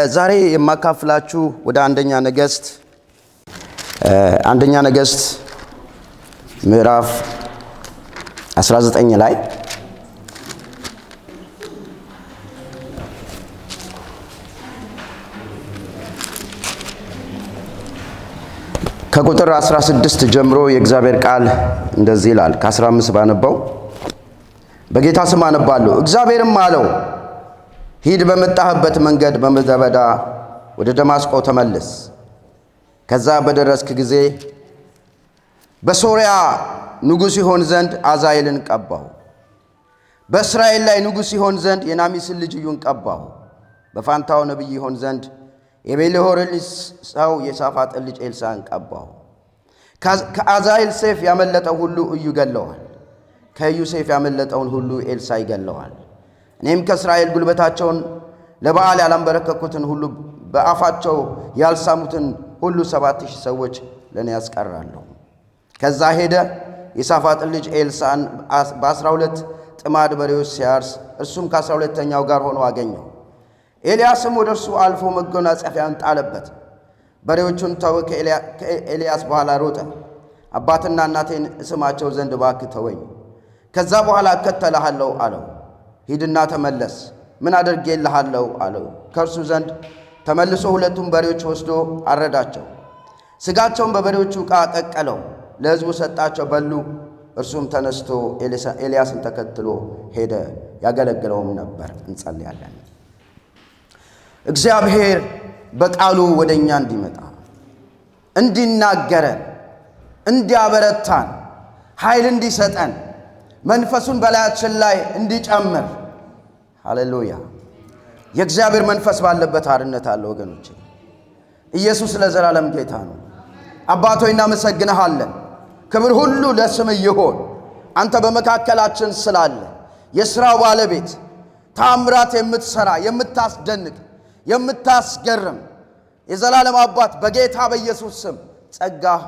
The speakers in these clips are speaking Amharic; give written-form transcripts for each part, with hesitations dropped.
ዛሬ የማካፍላችሁ ወደ አንደኛ ነገሥት፣ አንደኛ ነገሥት ምዕራፍ 19 ላይ ከቁጥር 16 ጀምሮ የእግዚአብሔር ቃል እንደዚህ ይላል። ከ15 ባነበው፣ በጌታ ስም አነባለሁ። እግዚአብሔርም አለው፣ ሂድ፣ በመጣህበት መንገድ በምድረ በዳ ወደ ደማስቆ ተመለስ። ከዛ በደረስክ ጊዜ በሶርያ ንጉሥ ይሆን ዘንድ አዛሄልን ቀባው። በእስራኤል ላይ ንጉሥ ይሆን ዘንድ የናሜሲን ልጅ ኢዩን ቀባው። በፋንታው ነቢይ ይሆን ዘንድ የቤልሆርን ሰው የሳፋጥን ልጅ ኤልሳዕን ቀባው። ከአዛሄል ሰይፍ ያመለጠው ሁሉ ኢዩ ይገለዋል። ከኢዩ ሰይፍ ያመለጠውን ሁሉ ኤልሳዕ ይገለዋል። እኔም ከእስራኤል ጉልበታቸውን ለበኣል ያላንበረከኩትን ሁሉ፣ በአፋቸው ያልሳሙትን ሁሉ 7000 ሰዎች ለእኔ ያስቀራለሁ። ከዛ ሄደ። የሳፋጥን ልጅ ኤልሳዕን በ12 ጥማድ በሬዎች ሲያርስ፣ እርሱም ከ12ተኛው ጋር ሆኖ አገኘው። ኤልያስም ወደ እርሱ አልፎ መጎናጸፊያን ጣለበት። በሬዎቹን ተወ፣ ከኤልያስ በኋላ ሮጠ። አባትና እናቴን እስማቸው ዘንድ እባክህ ተወኝ፣ ከዛ በኋላ እከተልሃለሁ አለው። ሂድና ተመለስ፣ ምን አድርጌልሃለሁ አለው። ከእርሱ ዘንድ ተመልሶ ሁለቱም በሬዎች ወስዶ አረዳቸው። ስጋቸውን በበሬዎቹ ዕቃ ቀቀለው፣ ለሕዝቡ ሰጣቸው፣ በሉ። እርሱም ተነስቶ ኤልያስን ተከትሎ ሄደ፣ ያገለግለውም ነበር። እንጸልያለን። እግዚአብሔር በቃሉ ወደ እኛ እንዲመጣ፣ እንዲናገረን፣ እንዲያበረታን፣ ኃይል እንዲሰጠን፣ መንፈሱን በላያችን ላይ እንዲጨምር። ሃሌሉያ! የእግዚአብሔር መንፈስ ባለበት አርነት አለ ወገኖቼ። ኢየሱስ ለዘላለም ጌታ ነው። አባት ሆይ፣ እናመሰግንሃለን። ክብር ሁሉ ለስምህ ይሁን። አንተ በመካከላችን ስላለ፣ የሥራው ባለቤት፣ ታምራት የምትሠራ፣ የምታስደንቅ፣ የምታስገርም የዘላለም አባት፣ በጌታ በኢየሱስ ስም ጸጋህ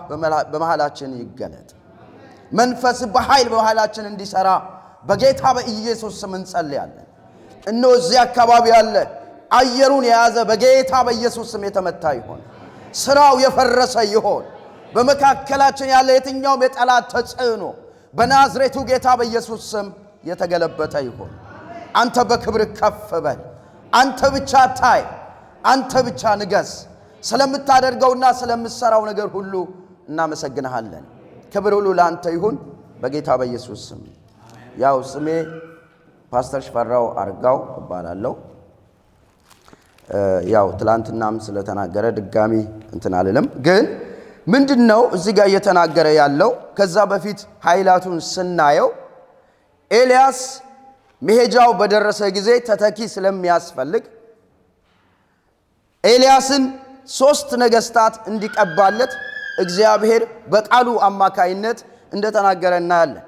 በመሃላችን ይገለጥ። መንፈስ በኃይል በመሃላችን እንዲሠራ በጌታ በኢየሱስ ስም እንጸልያለን። እነሆ እዚህ አካባቢ ያለ አየሩን የያዘ በጌታ በኢየሱስ ስም የተመታ ይሆን። ስራው የፈረሰ ይሆን። በመካከላችን ያለ የትኛውም የጠላት ተጽዕኖ በናዝሬቱ ጌታ በኢየሱስ ስም የተገለበጠ ይሆን። አንተ በክብር ከፍ በል። አንተ ብቻ ታይ። አንተ ብቻ ንገስ። ስለምታደርገውና ስለምትሰራው ነገር ሁሉ እናመሰግንሃለን። ክብር ሁሉ ለአንተ ይሁን በጌታ በኢየሱስ ስም። ያው ስሜ ፓስተር ሽፈራው አርጋው እባላለሁ። ያው ትላንትናም ስለተናገረ ድጋሚ እንትን አልልም። ግን ምንድን ነው እዚህ ጋር እየተናገረ ያለው? ከዛ በፊት highlight ኡን ስናየው ኤልያስ መሄጃው በደረሰ ጊዜ ተተኪ ስለሚያስፈልግ ኤልያስን ሶስት ነገስታት እንዲቀባለት እግዚአብሔር በቃሉ አማካይነት እንደተናገረ እናያለን።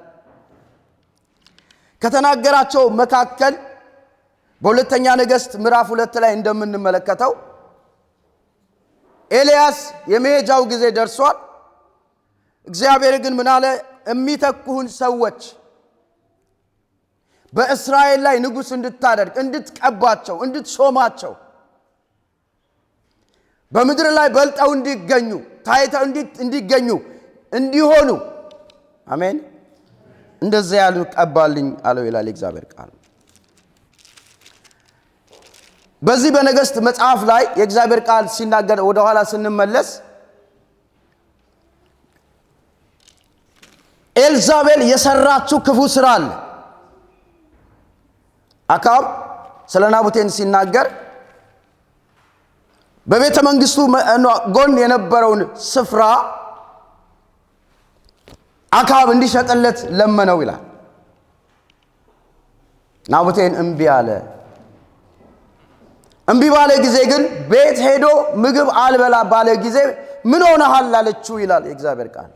ከተናገራቸው መካከል በሁለተኛ ነገሥት ምዕራፍ 2 ላይ እንደምንመለከተው ኤልያስ የመሄጃው ጊዜ ደርሷል። እግዚአብሔር ግን ምን አለ? የሚተኩህን ሰዎች በእስራኤል ላይ ንጉሥ እንድታደርግ፣ እንድትቀባቸው፣ እንድትሾማቸው፣ በምድር ላይ በልጠው እንዲገኙ፣ ታይተው እንዲገኙ እንዲሆኑ፣ አሜን፣ እንደዚያ ያሉ ቀባልኝ አለው ይላል የእግዚአብሔር ቃል። በዚህ በነገሥት መጽሐፍ ላይ የእግዚአብሔር ቃል ሲናገር ወደኋላ ስንመለስ ኤልዛቤል የሰራችው ክፉ ስራ አለ። አካብ ስለ ናቡቴን ሲናገር በቤተ መንግስቱ ጎን የነበረውን ስፍራ አካብ እንዲሸጥለት ለመነው ይላል። ናቡቴን እምቢ አለ። እምቢ ባለ ጊዜ ግን ቤት ሄዶ ምግብ አልበላ ባለ ጊዜ ምን ሆነሃል አለችው ይላል የእግዚአብሔር ቃል።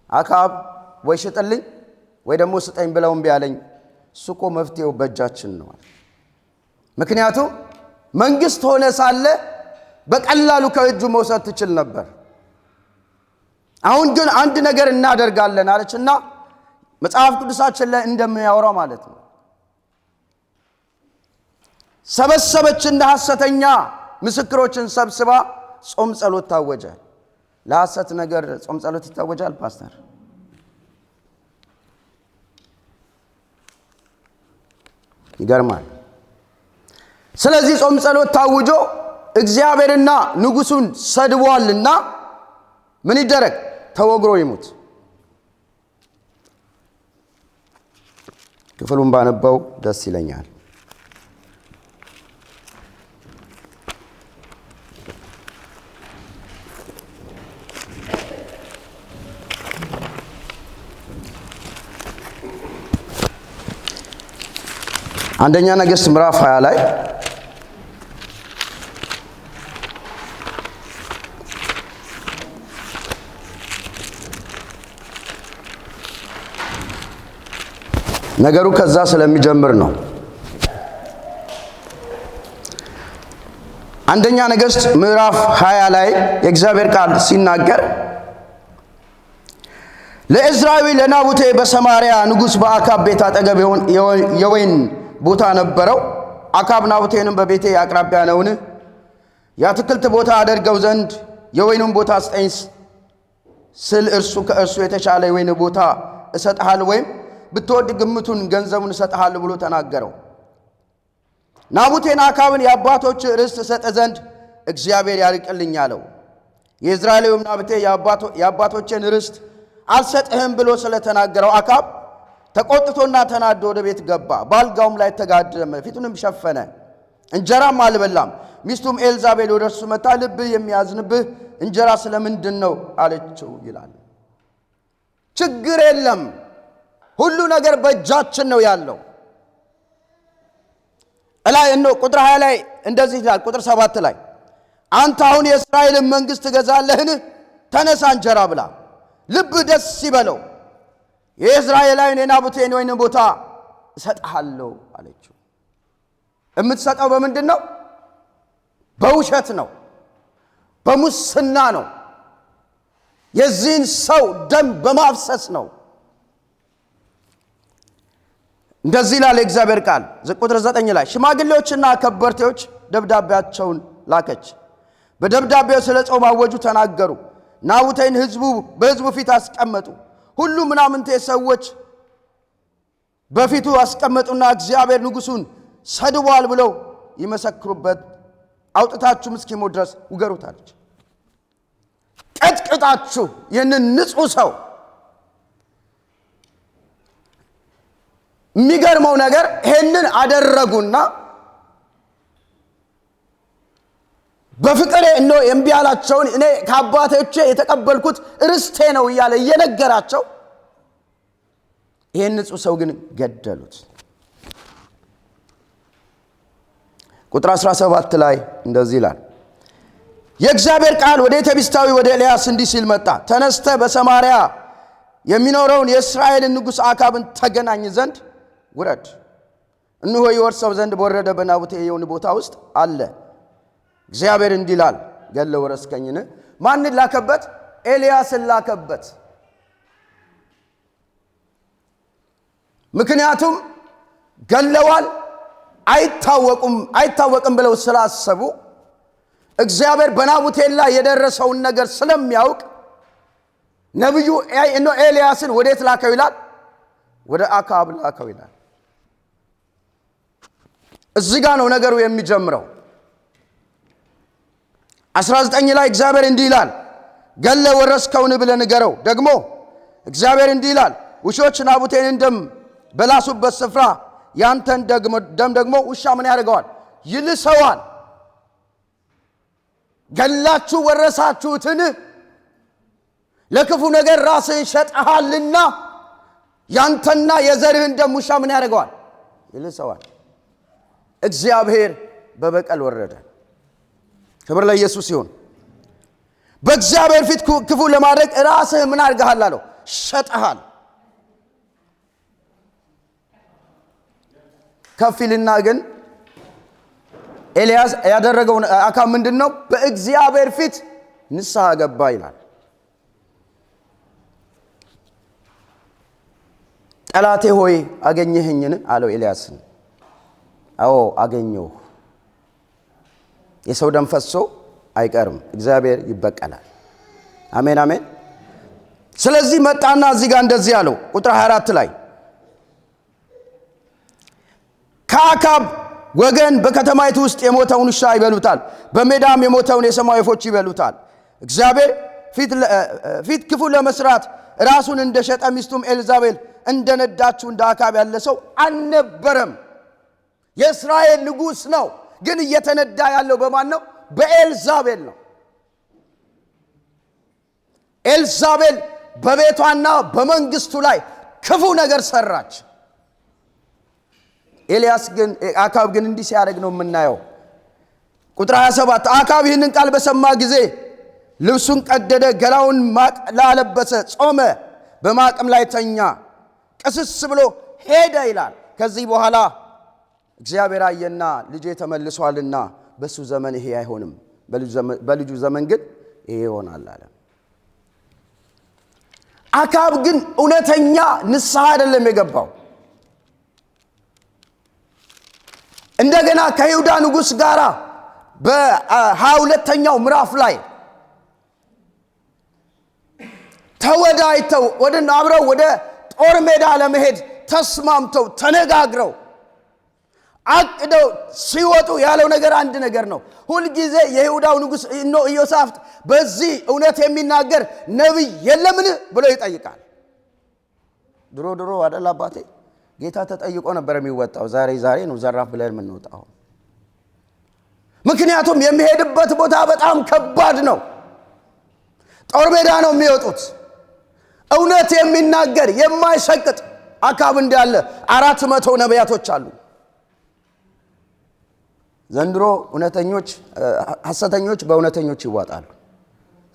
አካብ ወይ ሽጥልኝ ወይ ደግሞ ስጠኝ ብለው እምቢ አለኝ። እሱ እኮ መፍትሄው በእጃችን ነው። ምክንያቱም መንግስት ሆነ ሳለ በቀላሉ ከእጁ መውሰድ ትችል ነበር። አሁን ግን አንድ ነገር እናደርጋለን አለችና መጽሐፍ ቅዱሳችን ላይ እንደሚያወራው ማለት ነው። ሰበሰበችና ሐሰተኛ ምስክሮችን ሰብስባ ጾም ጸሎት ታወጀ። ለሐሰት ነገር ጾም ጸሎት ይታወጃል ፓስተር? ይገርማል። ስለዚህ ጾም ጸሎት ታውጆ እግዚአብሔርና ንጉሡን ሰድቧልና ምን ይደረግ? ተወግሮ ይሙት። ክፍሉን ባነበው ደስ ይለኛል። አንደኛ ነገሥት ምዕራፍ 20 ላይ ነገሩ ከዛ ስለሚጀምር ነው። አንደኛ ነገሥት ምዕራፍ 20 ላይ የእግዚአብሔር ቃል ሲናገር ለዕዝራዊ ለናቡቴ በሰማርያ ንጉሥ በአካብ ቤት አጠገብ የወይን ቦታ ነበረው። አካብ ናቡቴንም በቤቴ አቅራቢያ ነውን? የአትክልት ቦታ አደርገው ዘንድ የወይኑን ቦታ ስጠኝ ስል እርሱ ከእርሱ የተሻለ የወይን ቦታ እሰጥሃለሁ ወይም ብትወድ ግምቱን ገንዘቡን እሰጥሃለሁ ብሎ ተናገረው። ናቡቴን አካብን የአባቶች ርስት እሰጥ ዘንድ እግዚአብሔር ያርቅልኝ አለው። የኢዝራኤላዊውም ናቡቴ የአባቶችን ርስት አልሰጥህም ብሎ ስለተናገረው አካብ ተቆጥቶና ተናዶ ወደ ቤት ገባ። በአልጋውም ላይ ተጋደመ፣ ፊቱንም ሸፈነ፣ እንጀራም አልበላም። ሚስቱም ኤልዛቤል ወደ እርሱ መጥታ ልብህ የሚያዝንብህ እንጀራ ስለምንድን ነው አለችው ይላል። ችግር የለም፣ ሁሉ ነገር በእጃችን ነው ያለው። እላይ እኖ ቁጥር 20 ላይ እንደዚህ ይላል። ቁጥር 7 ላይ አንተ አሁን የእስራኤልን መንግሥት ትገዛለህን? ተነሳ እንጀራ ብላ፣ ልብህ ደስ ይበለው፣ የእስራኤላዊን የናቡቴን ወይን ቦታ እሰጥሃለሁ አለችው። የምትሰጠው በምንድን ነው? በውሸት ነው፣ በሙስና ነው፣ የዚህን ሰው ደም በማፍሰስ ነው። እንደዚህ ይላል የእግዚአብሔር ቃል ቁጥር 9 ላይ ሽማግሌዎችና ከበርቴዎች ደብዳቤያቸውን ላከች። በደብዳቤው ስለ ጾም አወጁ ተናገሩ። ናቡቴን በሕዝቡ ፊት አስቀመጡ። ሁሉ ምናምንቴ ሰዎች በፊቱ አስቀመጡና እግዚአብሔር ንጉሡን ሰድቧል ብለው ይመሰክሩበት አውጥታችሁም እስኪሞት ድረስ ውገሩት አለች። ቀጥቅጣችሁ ይህንን ንጹሕ ሰው። የሚገርመው ነገር ይህንን አደረጉና በፍቅሬ እነሆ እምቢ ያላቸውን እኔ ከአባቶቼ የተቀበልኩት ርስቴ ነው እያለ እየነገራቸው ይህን ንጹሕ ሰው ግን ገደሉት። ቁጥር 17 ላይ እንደዚህ ይላል። የእግዚአብሔር ቃል ወደ ቴቢስታዊ ወደ ኤልያስ እንዲህ ሲል መጣ። ተነስተ በሰማርያ የሚኖረውን የእስራኤልን ንጉሥ አካብን ተገናኝ ዘንድ ውረድ። እነሆ ይወርሰው ዘንድ በወረደ በናቡቴ የወይን ቦታ ውስጥ አለ። እግዚአብሔር እንዲህ ይላል፣ ገድለህ ወረስከኝን? ማንን ላከበት? ኤልያስን ላከበት። ምክንያቱም ገለዋል አይታወቅም ብለው ስላሰቡ እግዚአብሔር በናቡቴ ላይ የደረሰውን ነገር ስለሚያውቅ ነብዩ ኤልያስን ወዴት ላከው ይላል? ወደ አካብ ላከው ይላል። እዚህ ጋር ነው ነገሩ የሚጀምረው። 19 ላይ እግዚአብሔር እንዲህ ይላል፣ ገለ ወረስከውን ብለህ ንገረው። ደግሞ እግዚአብሔር እንዲህ ይላል፣ ውሾች ናቡቴንን ደም በላሱበት ስፍራ ያንተን ደም ደግሞ ውሻ ምን ያደርገዋል? ይልሰዋል። ገላችሁ ወረሳችሁትን? ለክፉ ነገር ራስህን ሸጠሃልና ያንተና የዘርህን ደም ውሻ ምን ያደርገዋል? ይልሰዋል። እግዚአብሔር በበቀል ወረደ። ክብር ለኢየሱስ ይሁን። በእግዚአብሔር ፊት ክፉ ለማድረግ ራስህ ምን አድርገሃል አለው? ሸጠሃል። ከፊልና ግን ኤልያስ ያደረገው አካብ ምንድነው? በእግዚአብሔር ፊት ንስሐ ገባ ይላል። ጠላቴ ሆይ አገኘኸኝን አለው ኤልያስን። አዎ አገኘሁ። የሰው ደም ፈሶ አይቀርም፣ እግዚአብሔር ይበቀላል። አሜን አሜን። ስለዚህ መጣና እዚህ ጋር እንደዚህ አለው፣ ቁጥር 24 ላይ ከአካብ ወገን በከተማይቱ ውስጥ የሞተውን ውሻ ይበሉታል፣ በሜዳም የሞተውን የሰማይ ወፎች ይበሉታል። እግዚአብሔር ፊት ክፉ ለመስራት ራሱን እንደሸጠ ሚስቱም ኤልዛቤል እንደነዳችው እንደ አካብ ያለ ሰው አልነበረም። የእስራኤል ንጉሥ ነው፣ ግን እየተነዳ ያለው በማን ነው? በኤልዛቤል ነው። ኤልዛቤል በቤቷና በመንግስቱ ላይ ክፉ ነገር ሰራች። ኤልያስ ግን አካብ ግን እንዲህ ሲያደርግ ነው የምናየው። ቁጥር 27 አካብ ይህንን ቃል በሰማ ጊዜ ልብሱን ቀደደ፣ ገላውን ማቅ ላለበሰ፣ ጾመ፣ በማቅም ላይ ተኛ፣ ቅስስ ብሎ ሄደ ይላል። ከዚህ በኋላ እግዚአብሔር አየና ልጄ ተመልሷልና በሱ ዘመን ይሄ አይሆንም፣ በልጁ ዘመን ግን ይሄ ይሆናል አለ። አካብ ግን እውነተኛ ንስሐ አይደለም የገባው። እንደገና ከይሁዳ ንጉሥ ጋር በ22ኛው ምዕራፍ ላይ ተወዳጅተው አብረው ወደ ጦር ሜዳ ለመሄድ ተስማምተው ተነጋግረው አቅደው ሲወጡ ያለው ነገር አንድ ነገር ነው። ሁልጊዜ የይሁዳው ንጉሥ ኢዮሳፍጥ በዚህ እውነት የሚናገር ነቢይ የለምን ብሎ ይጠይቃል። ድሮ ድሮ አይደል አባቴ ጌታ ተጠይቆ ነበር የሚወጣው። ዛሬ ዛሬ ነው ዘራፍ ብለን የምንወጣው። ምክንያቱም የሚሄድበት ቦታ በጣም ከባድ ነው። ጦር ሜዳ ነው የሚወጡት። እውነት የሚናገር የማይሰቅጥ አካብ እንዳለ 400 ነቢያቶች አሉ። ዘንድሮ እውነተኞች ሐሰተኞች በእውነተኞች ይዋጣሉ።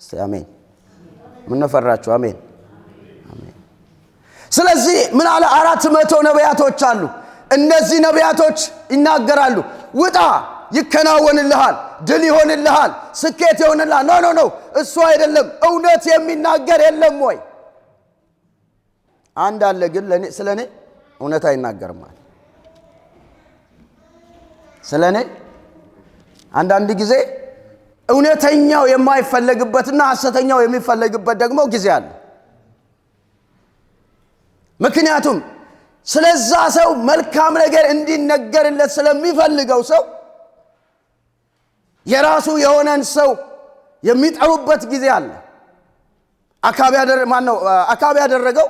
እስቲ አሜን። ምን ፈራችሁ? አሜን አሜን። ስለዚህ ምን አለ? 400 ነቢያቶች አሉ። እነዚህ ነቢያቶች ይናገራሉ። ውጣ፣ ይከናወንልሃል፣ ድል ይሆንልሃል፣ ስኬት ይሆንልሃል። No no no፣ እሱ አይደለም። እውነት የሚናገር የለም ወይ? አንድ አለ፣ ግን ስለኔ እውነት አይናገርም አለ። ስለኔ አንዳንድ ጊዜ እውነተኛው የማይፈለግበትና ሐሰተኛው የሚፈለግበት ደግሞ ጊዜ አለ። ምክንያቱም ስለዛ ሰው መልካም ነገር እንዲነገርለት ስለሚፈልገው ሰው የራሱ የሆነን ሰው የሚጠሩበት ጊዜ አለ። አካብ ያደረገው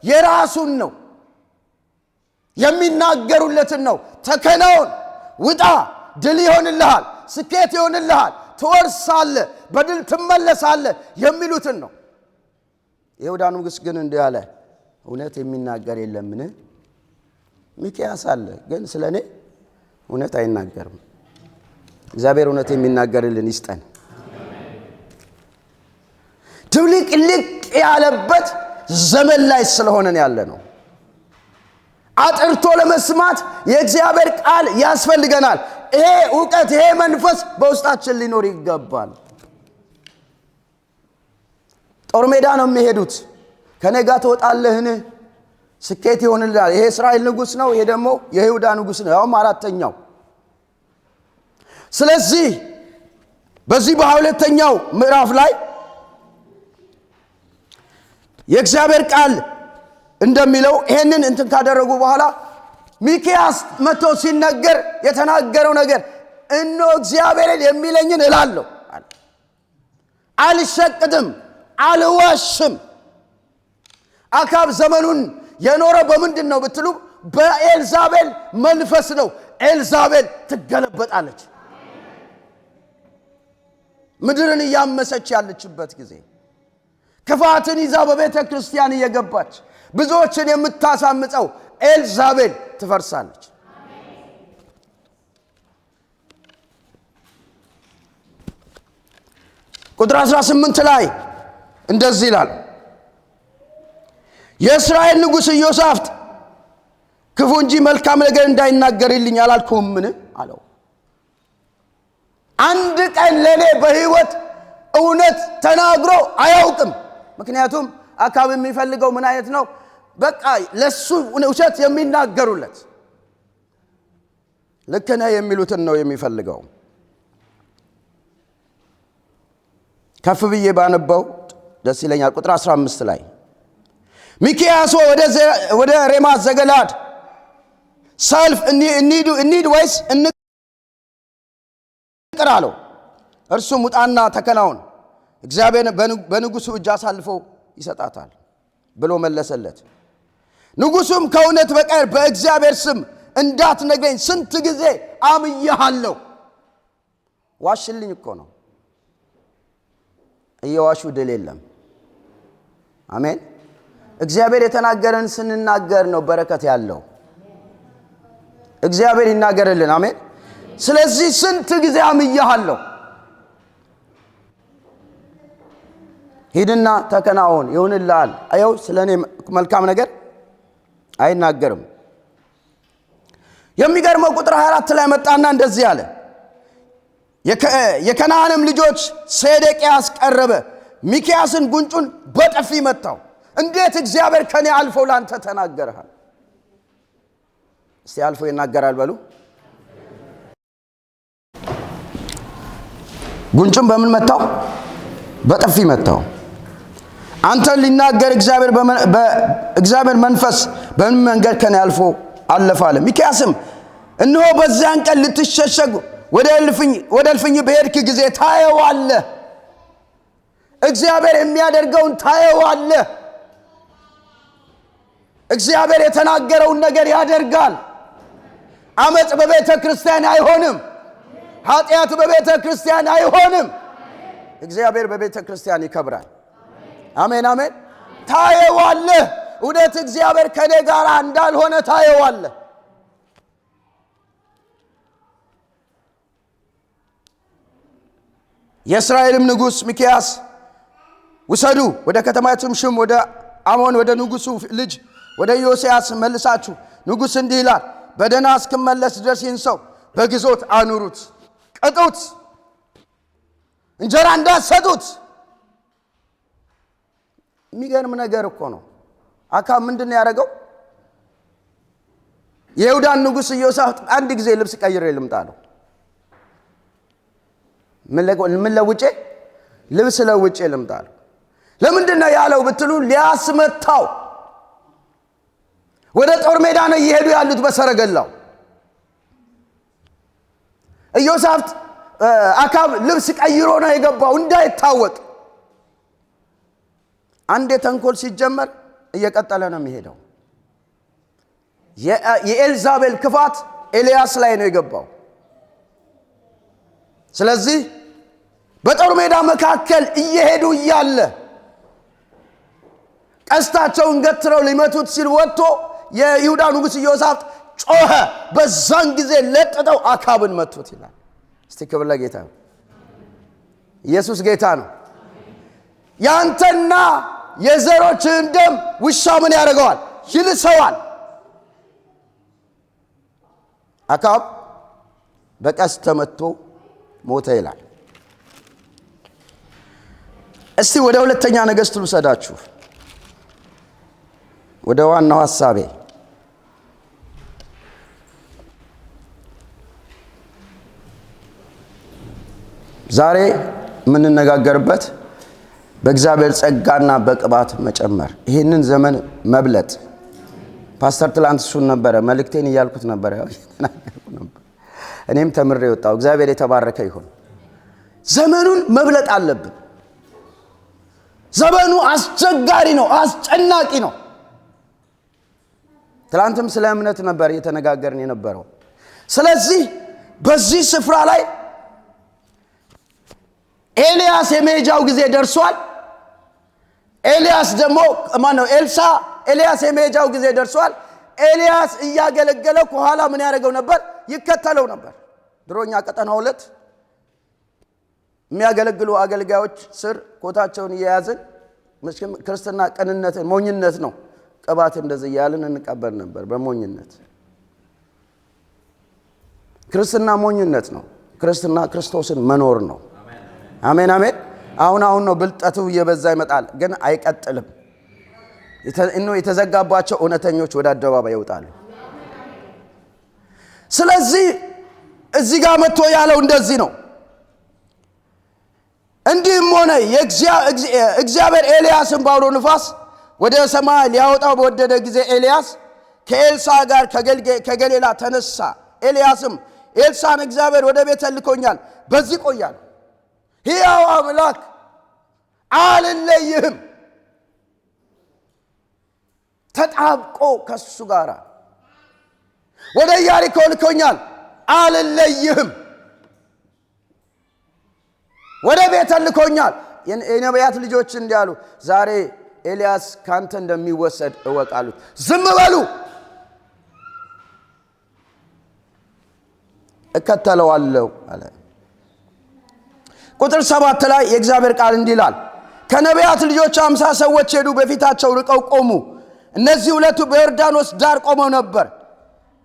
የራሱን ነው፣ የሚናገሩለትን ነው። ተከናወን፣ ውጣ፣ ድል ይሆንልሃል፣ ስኬት ይሆንልሃል፣ ትወርሳለህ፣ በድል ትመለሳለህ የሚሉትን ነው። የይሁዳ ንጉሥ ግን እንዲህ አለ፣ እውነት የሚናገር የለምን? ሚክያስ አለ፣ ግን ስለኔ እውነት አይናገርም። እግዚአብሔር እውነት የሚናገርልን ይስጠን። ትብልቅልቅ ያለበት ዘመን ላይ ስለሆነን ያለ ነው። አጥርቶ ለመስማት የእግዚአብሔር ቃል ያስፈልገናል። ይሄ እውቀት ይሄ መንፈስ በውስጣችን ሊኖር ይገባል። ጦር ሜዳ ነው የሚሄዱት። ከኔ ጋር ትወጣለህን? ስኬት ይሆንልሃል። ይሄ እስራኤል ንጉሥ ነው፣ ይሄ ደግሞ የይሁዳ ንጉሥ ነው፣ ያውም አራተኛው። ስለዚህ በዚህ በ22ኛው ምዕራፍ ላይ የእግዚአብሔር ቃል እንደሚለው ይሄንን እንትን ካደረጉ በኋላ ሚክያስ መጥቶ ሲነገር የተናገረው ነገር እነሆ እግዚአብሔርን የሚለኝን እላለሁ፣ አልሸቅጥም፣ አልዋሽም። አካብ ዘመኑን የኖረ በምንድን ነው ብትሉ በኤልዛቤል መንፈስ ነው። ኤልዛቤል ትገለበጣለች። ምድርን እያመሰች ያለችበት ጊዜ፣ ክፋትን ይዛ በቤተ ክርስቲያን እየገባች ብዙዎችን የምታሳምፀው ኤልዛቤል ትፈርሳለች። ቁጥር 18 ላይ እንደዚህ ይላል፣ የእስራኤል ንጉሥ ኢዮሳፍጥ ክፉ እንጂ መልካም ነገር እንዳይናገርልኝ አላልኩህምን አለው። አንድ ቀን ለኔ በሕይወት እውነት ተናግሮ አያውቅም። ምክንያቱም አካብ የሚፈልገው ምን አይነት ነው? በቃ ለሱ ውሸት የሚናገሩለት ልክ ነህ የሚሉትን ነው የሚፈልገው። ከፍ ብዬ ባነበው ደስ ይለኛል። ቁጥር 15 ላይ ሚክያስ ወደ ሬማት ዘገለዓድ ሰልፍ እንሂድ ወይስ እንቅር አለው። እርሱም ውጣና ተከናውን፣ እግዚአብሔር በንጉሡ እጅ አሳልፎ ይሰጣታል ብሎ መለሰለት። ንጉሡም ከእውነት በቀር በእግዚአብሔር ስም እንዳትነግረኝ ስንት ጊዜ አምኜሃለሁ። ዋሽልኝ እኮ ነው። እየዋሹ ድል የለም። አሜን። እግዚአብሔር የተናገረን ስንናገር ነው በረከት ያለው። እግዚአብሔር ይናገርልን። አሜን። ስለዚህ ስንት ጊዜ አምኜሃለሁ፣ ሂድና ተከናወን ይሁንልሃል። አየው ስለኔ መልካም ነገር አይናገርም። የሚገርመው ቁጥር 24 ላይ መጣና እንደዚህ አለ። የከነዓንም ልጆች ሴዴቅያስ ቀረበ፣ ሚክያስን ጉንጩን በጥፊ መታው። እንዴት እግዚአብሔር ከኔ አልፎ ላንተ ተናገረሃል? እስቲ አልፎ ይናገራል በሉ። ጉንጩን በምን መታው? በጥፊ መታው። አንተን ሊናገር እግዚአብሔር መንፈስ በምን መንገድ ከኔ አልፎ አለፈ አለ። ሚክያስም እነሆ በዚያን ቀን ልትሸሸግ ወደ እልፍኝ በሄድክ ጊዜ ታየዋለህ። እግዚአብሔር የሚያደርገውን ታየዋለህ። እግዚአብሔር የተናገረውን ነገር ያደርጋል። አመጽ በቤተ ክርስቲያን አይሆንም። ኃጢአት በቤተ ክርስቲያን አይሆንም። እግዚአብሔር በቤተ ክርስቲያን ይከብራል። አሜን አሜን። ታየዋለህ። እውነት እግዚአብሔር ከኔ ጋር እንዳልሆነ ታየዋለህ። የእስራኤልም ንጉሥ ሚክያስ ውሰዱ፣ ወደ ከተማይቱም ሹም ወደ አሞን ወደ ንጉሡ ልጅ ወደ ኢዮስያስ መልሳችሁ፣ ንጉሥ እንዲህ ይላል፣ በደህና እስክመለስ ድረስ ይህን ሰው በግዞት አኑሩት፣ ቅጡት፣ እንጀራ እንዳትሰጡት። የሚገርም ነገር እኮ ነው። አካብ ምንድን ነው ያደረገው? የይሁዳን ንጉሥ ኢዮሳፍጥ አንድ ጊዜ ልብስ ቀይሬ ልምጣ አለው። ምን ለውጬ? ልብስ ለውጬ ልምጣ አለው። ለምንድን ነው ያለው ብትሉ ሊያስመታው። ወደ ጦር ሜዳ ነው እየሄዱ ያሉት በሰረገላው። ኢዮሳፍጥ አካብ ልብስ ቀይሮ ነው የገባው እንዳይታወቅ። አንድ የተንኮል ሲጀመር እየቀጠለ ነው የሚሄደው። የኤልዛቤል ክፋት ኤልያስ ላይ ነው የገባው። ስለዚህ በጦር ሜዳ መካከል እየሄዱ እያለ ቀስታቸውን ገትረው ሊመቱት ሲል ወጥቶ የይሁዳ ንጉሥ ኢዮሳፍጥ ጮኸ። በዛን ጊዜ ለጥጠው አካብን መቱት ይላል። እስቲ ክብር ለጌታ ይሁን። ኢየሱስ ጌታ ነው። ያንተና የዘሮችህን ደም ውሻ ምን ያደርገዋል? ይልሰዋል። አካብ በቀስት ተመትቶ ሞተ ይላል። እስቲ ወደ ሁለተኛ ነገሥት ልውሰዳችሁ፣ ወደ ዋናው ሐሳቤ። ዛሬ የምንነጋገርበት በእግዚአብሔር ጸጋና በቅባት መጨመር፣ ይህንን ዘመን መብለጥ። ፓስተር ትላንት እሱን ነበረ መልእክቴን እያልኩት ነበረ፣ ያው እየተናገርኩ ነበር። እኔም ተምሬ ወጣሁ። እግዚአብሔር የተባረከ ይሁን። ዘመኑን መብለጥ አለብን። ዘመኑ አስቸጋሪ ነው፣ አስጨናቂ ነው። ትላንትም ስለ እምነት ነበር እየተነጋገርን የነበረው። ስለዚህ በዚህ ስፍራ ላይ ኤልያስ የመሄጃው ጊዜ ደርሷል። ኤልያስ ደግሞ ማነው? ኤልሳ ኤልያስ የመሄጃው ጊዜ ደርሷል። ኤልያስ እያገለገለ ከኋላ ምን ያደርገው ነበር? ይከተለው ነበር። ድሮኛ ቀጠና 2 የሚያገለግሉ አገልጋዮች ስር ኮታቸውን እየያዝን መቼም ክርስትና ቅንነት ሞኝነት ነው። ቅባት እንደዚህ እያልን እንቀበል ነበር በሞኝነት። ክርስትና ሞኝነት ነው። ክርስትና ክርስቶስን መኖር ነው። አሜን አሜን። አሁን አሁን ነው ብልጠቱ እየበዛ ይመጣል፣ ግን አይቀጥልም። የተዘጋባቸው እውነተኞች ወደ አደባባይ ይወጣሉ። ስለዚህ እዚህ ጋር መጥቶ ያለው እንደዚህ ነው። እንዲህም ሆነ እግዚአብሔር ኤልያስን በአውሎ ንፋስ ወደ ሰማይ ሊያወጣው በወደደ ጊዜ ኤልያስ ከኤልሳ ጋር ከገሊላ ተነሳ። ኤልያስም ኤልሳን እግዚአብሔር ወደ ቤተ ልኮኛል፣ በዚህ ቆያል፣ ሕያው አምላክ አልለይህም። ተጣብቆ ከሱ ጋር ወደ ኢያሪኮ ልኮኛል፣ አልለይህም። ወደ ቤተ ልኮኛል። የነቢያት ልጆች እንዲያሉ ዛሬ ኤልያስ ካንተ እንደሚወሰድ እወቃሉት። ዝም በሉ፣ እከተለዋለሁ አለ። ቁጥር 7 ላይ የእግዚአብሔር ቃል እንዲህ ይላል፣ ከነቢያት ልጆች 50 ሰዎች ሄዱ፣ በፊታቸው ርቀው ቆሙ። እነዚህ ሁለቱ በዮርዳኖስ ዳር ቆመው ነበር።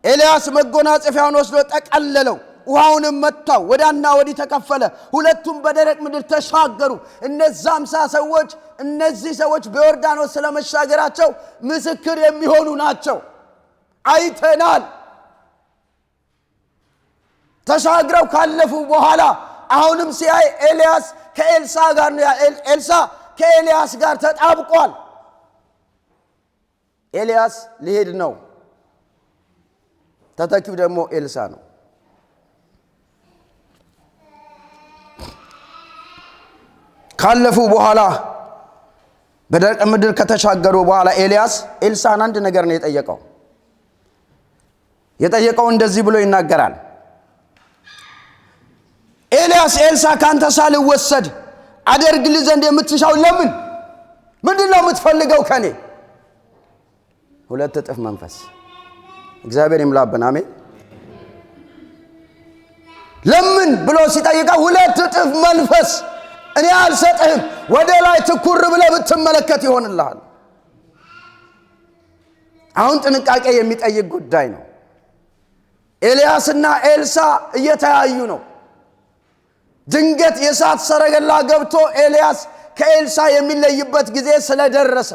ኤልያስ መጎናጸፊያውን ወስዶ ጠቀለለው፣ ውሃውንም መታው፣ ወዲያና ወዲህ ተከፈለ። ሁለቱም በደረቅ ምድር ተሻገሩ። እነዛ 50 ሰዎች እነዚህ ሰዎች በዮርዳኖስ ስለመሻገራቸው ምስክር የሚሆኑ ናቸው። አይተናል። ተሻግረው ካለፉ በኋላ አሁንም ሲያይ ኤልያስ ከኤልሳ ጋር ነው። ኤልሳ ከኤልያስ ጋር ተጣብቋል። ኤልያስ ሊሄድ ነው። ተተኪው ደግሞ ኤልሳ ነው። ካለፉ በኋላ በደረቅ ምድር ከተሻገሩ በኋላ ኤልያስ ኤልሳን አንድ ነገር ነው የጠየቀው። የጠየቀው እንደዚህ ብሎ ይናገራል። ኤልያስ ኤልሳ ካንተ ሳልወሰድ አደርግልህ ዘንድ የምትሻው ለምን? ምንድነው የምትፈልገው ከኔ? ሁለት እጥፍ መንፈስ እግዚአብሔር ይምላብን። አሜን። ለምን ብሎ ሲጠይቀው ሁለት እጥፍ መንፈስ እኔ አልሰጥህም፣ ወደ ላይ ትኩር ብለህ ብትመለከት ይሆንልሃል። አሁን ጥንቃቄ የሚጠይቅ ጉዳይ ነው። ኤልያስና ኤልሳ እየተያዩ ነው። ድንገት የእሳት ሰረገላ ገብቶ ኤልያስ ከኤልሳ የሚለይበት ጊዜ ስለደረሰ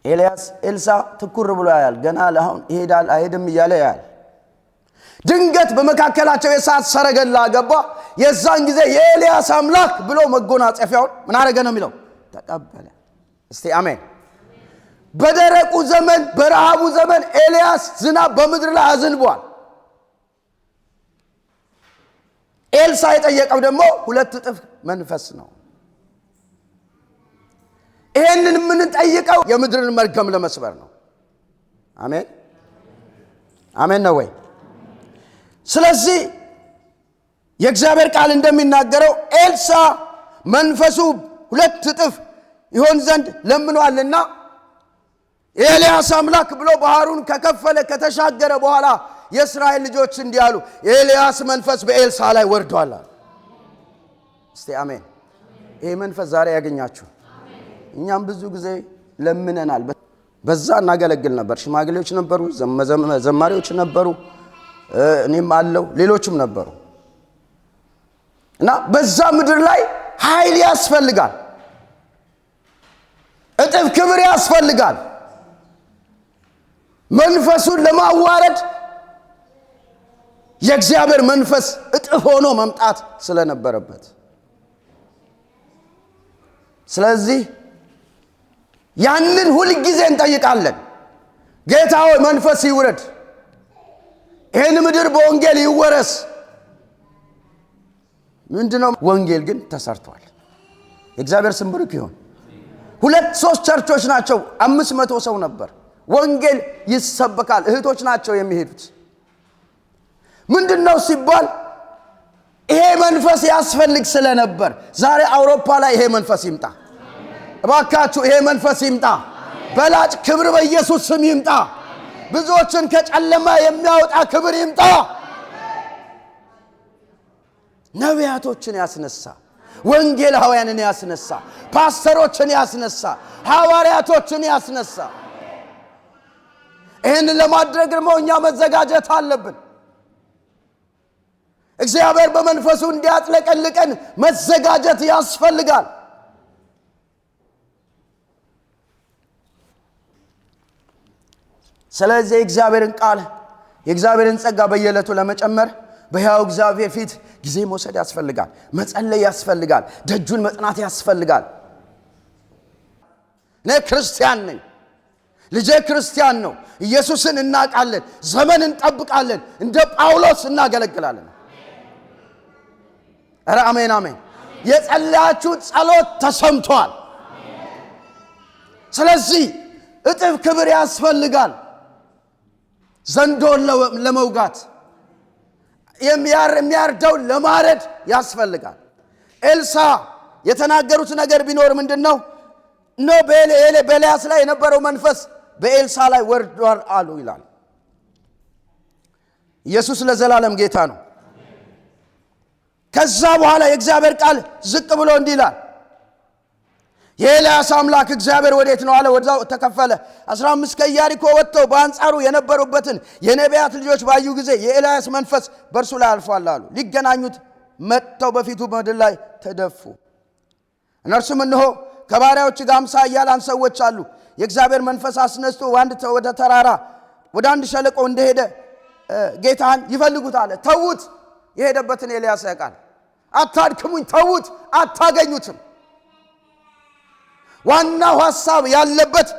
ኤልያስ ኤልሳ ትኩር ብሎ ያያል። ገና አሁን ይሄዳል አይሄድም እያለ ያያል። ድንገት በመካከላቸው የእሳት ሰረገላ ገባ። የዛን ጊዜ የኤልያስ አምላክ ብሎ መጎናጸፊያውን ምን አደረገ ነው የሚለው? ተቀበለ። እስቲ አሜን። በደረቁ ዘመን በረሃቡ ዘመን ኤልያስ ዝናብ በምድር ላይ አዝንቧል። ኤልሳ የጠየቀው ደግሞ ሁለት እጥፍ መንፈስ ነው። ይሄንን የምንጠይቀው የምድርን መርገም ለመስበር ነው። አሜን አሜን ነው ወይ? ስለዚህ የእግዚአብሔር ቃል እንደሚናገረው ኤልሳ መንፈሱ ሁለት እጥፍ ይሆን ዘንድ ለምኗልና ኤልያስ አምላክ ብሎ ባህሩን ከከፈለ ከተሻገረ በኋላ የእስራኤል ልጆች እንዲህ አሉ፣ የኤልያስ መንፈስ በኤልሳ ላይ ወርዷል አሉ። እስቲ አሜን። ይሄ መንፈስ ዛሬ ያገኛችሁ። እኛም ብዙ ጊዜ ለምነናል። በዛ እናገለግል ነበር። ሽማግሌዎች ነበሩ፣ ዘማሪዎች ነበሩ፣ እኔም አለው፣ ሌሎችም ነበሩ። እና በዛ ምድር ላይ ኃይል ያስፈልጋል፣ እጥፍ ክብር ያስፈልጋል። መንፈሱን ለማዋረድ የእግዚአብሔር መንፈስ እጥፍ ሆኖ መምጣት ስለነበረበት፣ ስለዚህ ያንን ሁል ጊዜ እንጠይቃለን። ጌታ ሆይ መንፈስ ይውረድ፣ ይሄን ምድር በወንጌል ይወረስ። ምንድነው? ወንጌል ግን ተሰርቷል። የእግዚአብሔር ስም ብሩክ ይሁን። 2-3 ቸርቾች ናቸው፣ 500 ሰው ነበር። ወንጌል ይሰበካል። እህቶች ናቸው የሚሄዱት። ምንድነው ሲባል ይሄ መንፈስ ያስፈልግ ስለነበር ዛሬ አውሮፓ ላይ ይሄ መንፈስ ይምጣ። እባካችሁ ይሄ መንፈስ ይምጣ። በላጭ ክብር በኢየሱስ ስም ይምጣ። ብዙዎችን ከጨለማ የሚያወጣ ክብር ይምጣ። ነቢያቶችን ያስነሳ፣ ወንጌላውያንን ያስነሳ፣ ፓስተሮችን ያስነሳ፣ ሐዋርያቶችን ያስነሳ። ይሄንን ለማድረግ ደግሞ እኛ መዘጋጀት አለብን። እግዚአብሔር በመንፈሱ እንዲያጥለቀልቀን መዘጋጀት ያስፈልጋል። ስለዚህ የእግዚአብሔርን ቃል የእግዚአብሔርን ጸጋ በየዕለቱ ለመጨመር በሕያው እግዚአብሔር ፊት ጊዜ መውሰድ ያስፈልጋል። መጸለይ ያስፈልጋል። ደጁን መጥናት ያስፈልጋል። እኔ ክርስቲያን ነኝ፣ ልጄ ክርስቲያን ነው። ኢየሱስን እናውቃለን፣ ዘመን እንጠብቃለን፣ እንደ ጳውሎስ እናገለግላለን። ኧረ አሜን አሜን። የጸለያችሁ ጸሎት ተሰምቷል። ስለዚህ እጥፍ ክብር ያስፈልጋል። ዘንዶን ለመውጋት የሚያርደውን ለማረድ ያስፈልጋል። ኤልሳ የተናገሩት ነገር ቢኖር ምንድን ነው? No በኤልያስ ላይ የነበረው መንፈስ በኤልሳ ላይ ወርዷል አሉ ይላል። ኢየሱስ ለዘላለም ጌታ ነው። ከዛ በኋላ የእግዚአብሔር ቃል ዝቅ ብሎ እንዲህ ይላል፣ የኤልያስ አምላክ እግዚአብሔር ወዴት ነው አለ። ወደዛው ተከፈለ። 15 ከኢያሪኮ ወጥተው በአንጻሩ የነበሩበትን የነቢያት ልጆች ባዩ ጊዜ የኤልያስ መንፈስ በእርሱ ላይ አልፏል አሉ። ሊገናኙት መጥተው በፊቱ ምድር ላይ ተደፉ። እነርሱም እነሆ ከባሪያዎች ጋር 50 ኃያላን ሰዎች አሉ፣ የእግዚአብሔር መንፈስ አስነስቶ ወደ ተራራ ወደ አንድ ሸለቆ እንደሄደ ጌታን ይፈልጉት አለ። ተዉት፣ የሄደበትን ኤልያስ ያውቃል። አታድክሙኝ፣ ተዉት፣ አታገኙትም። ዋናው ሐሳብ ያለበት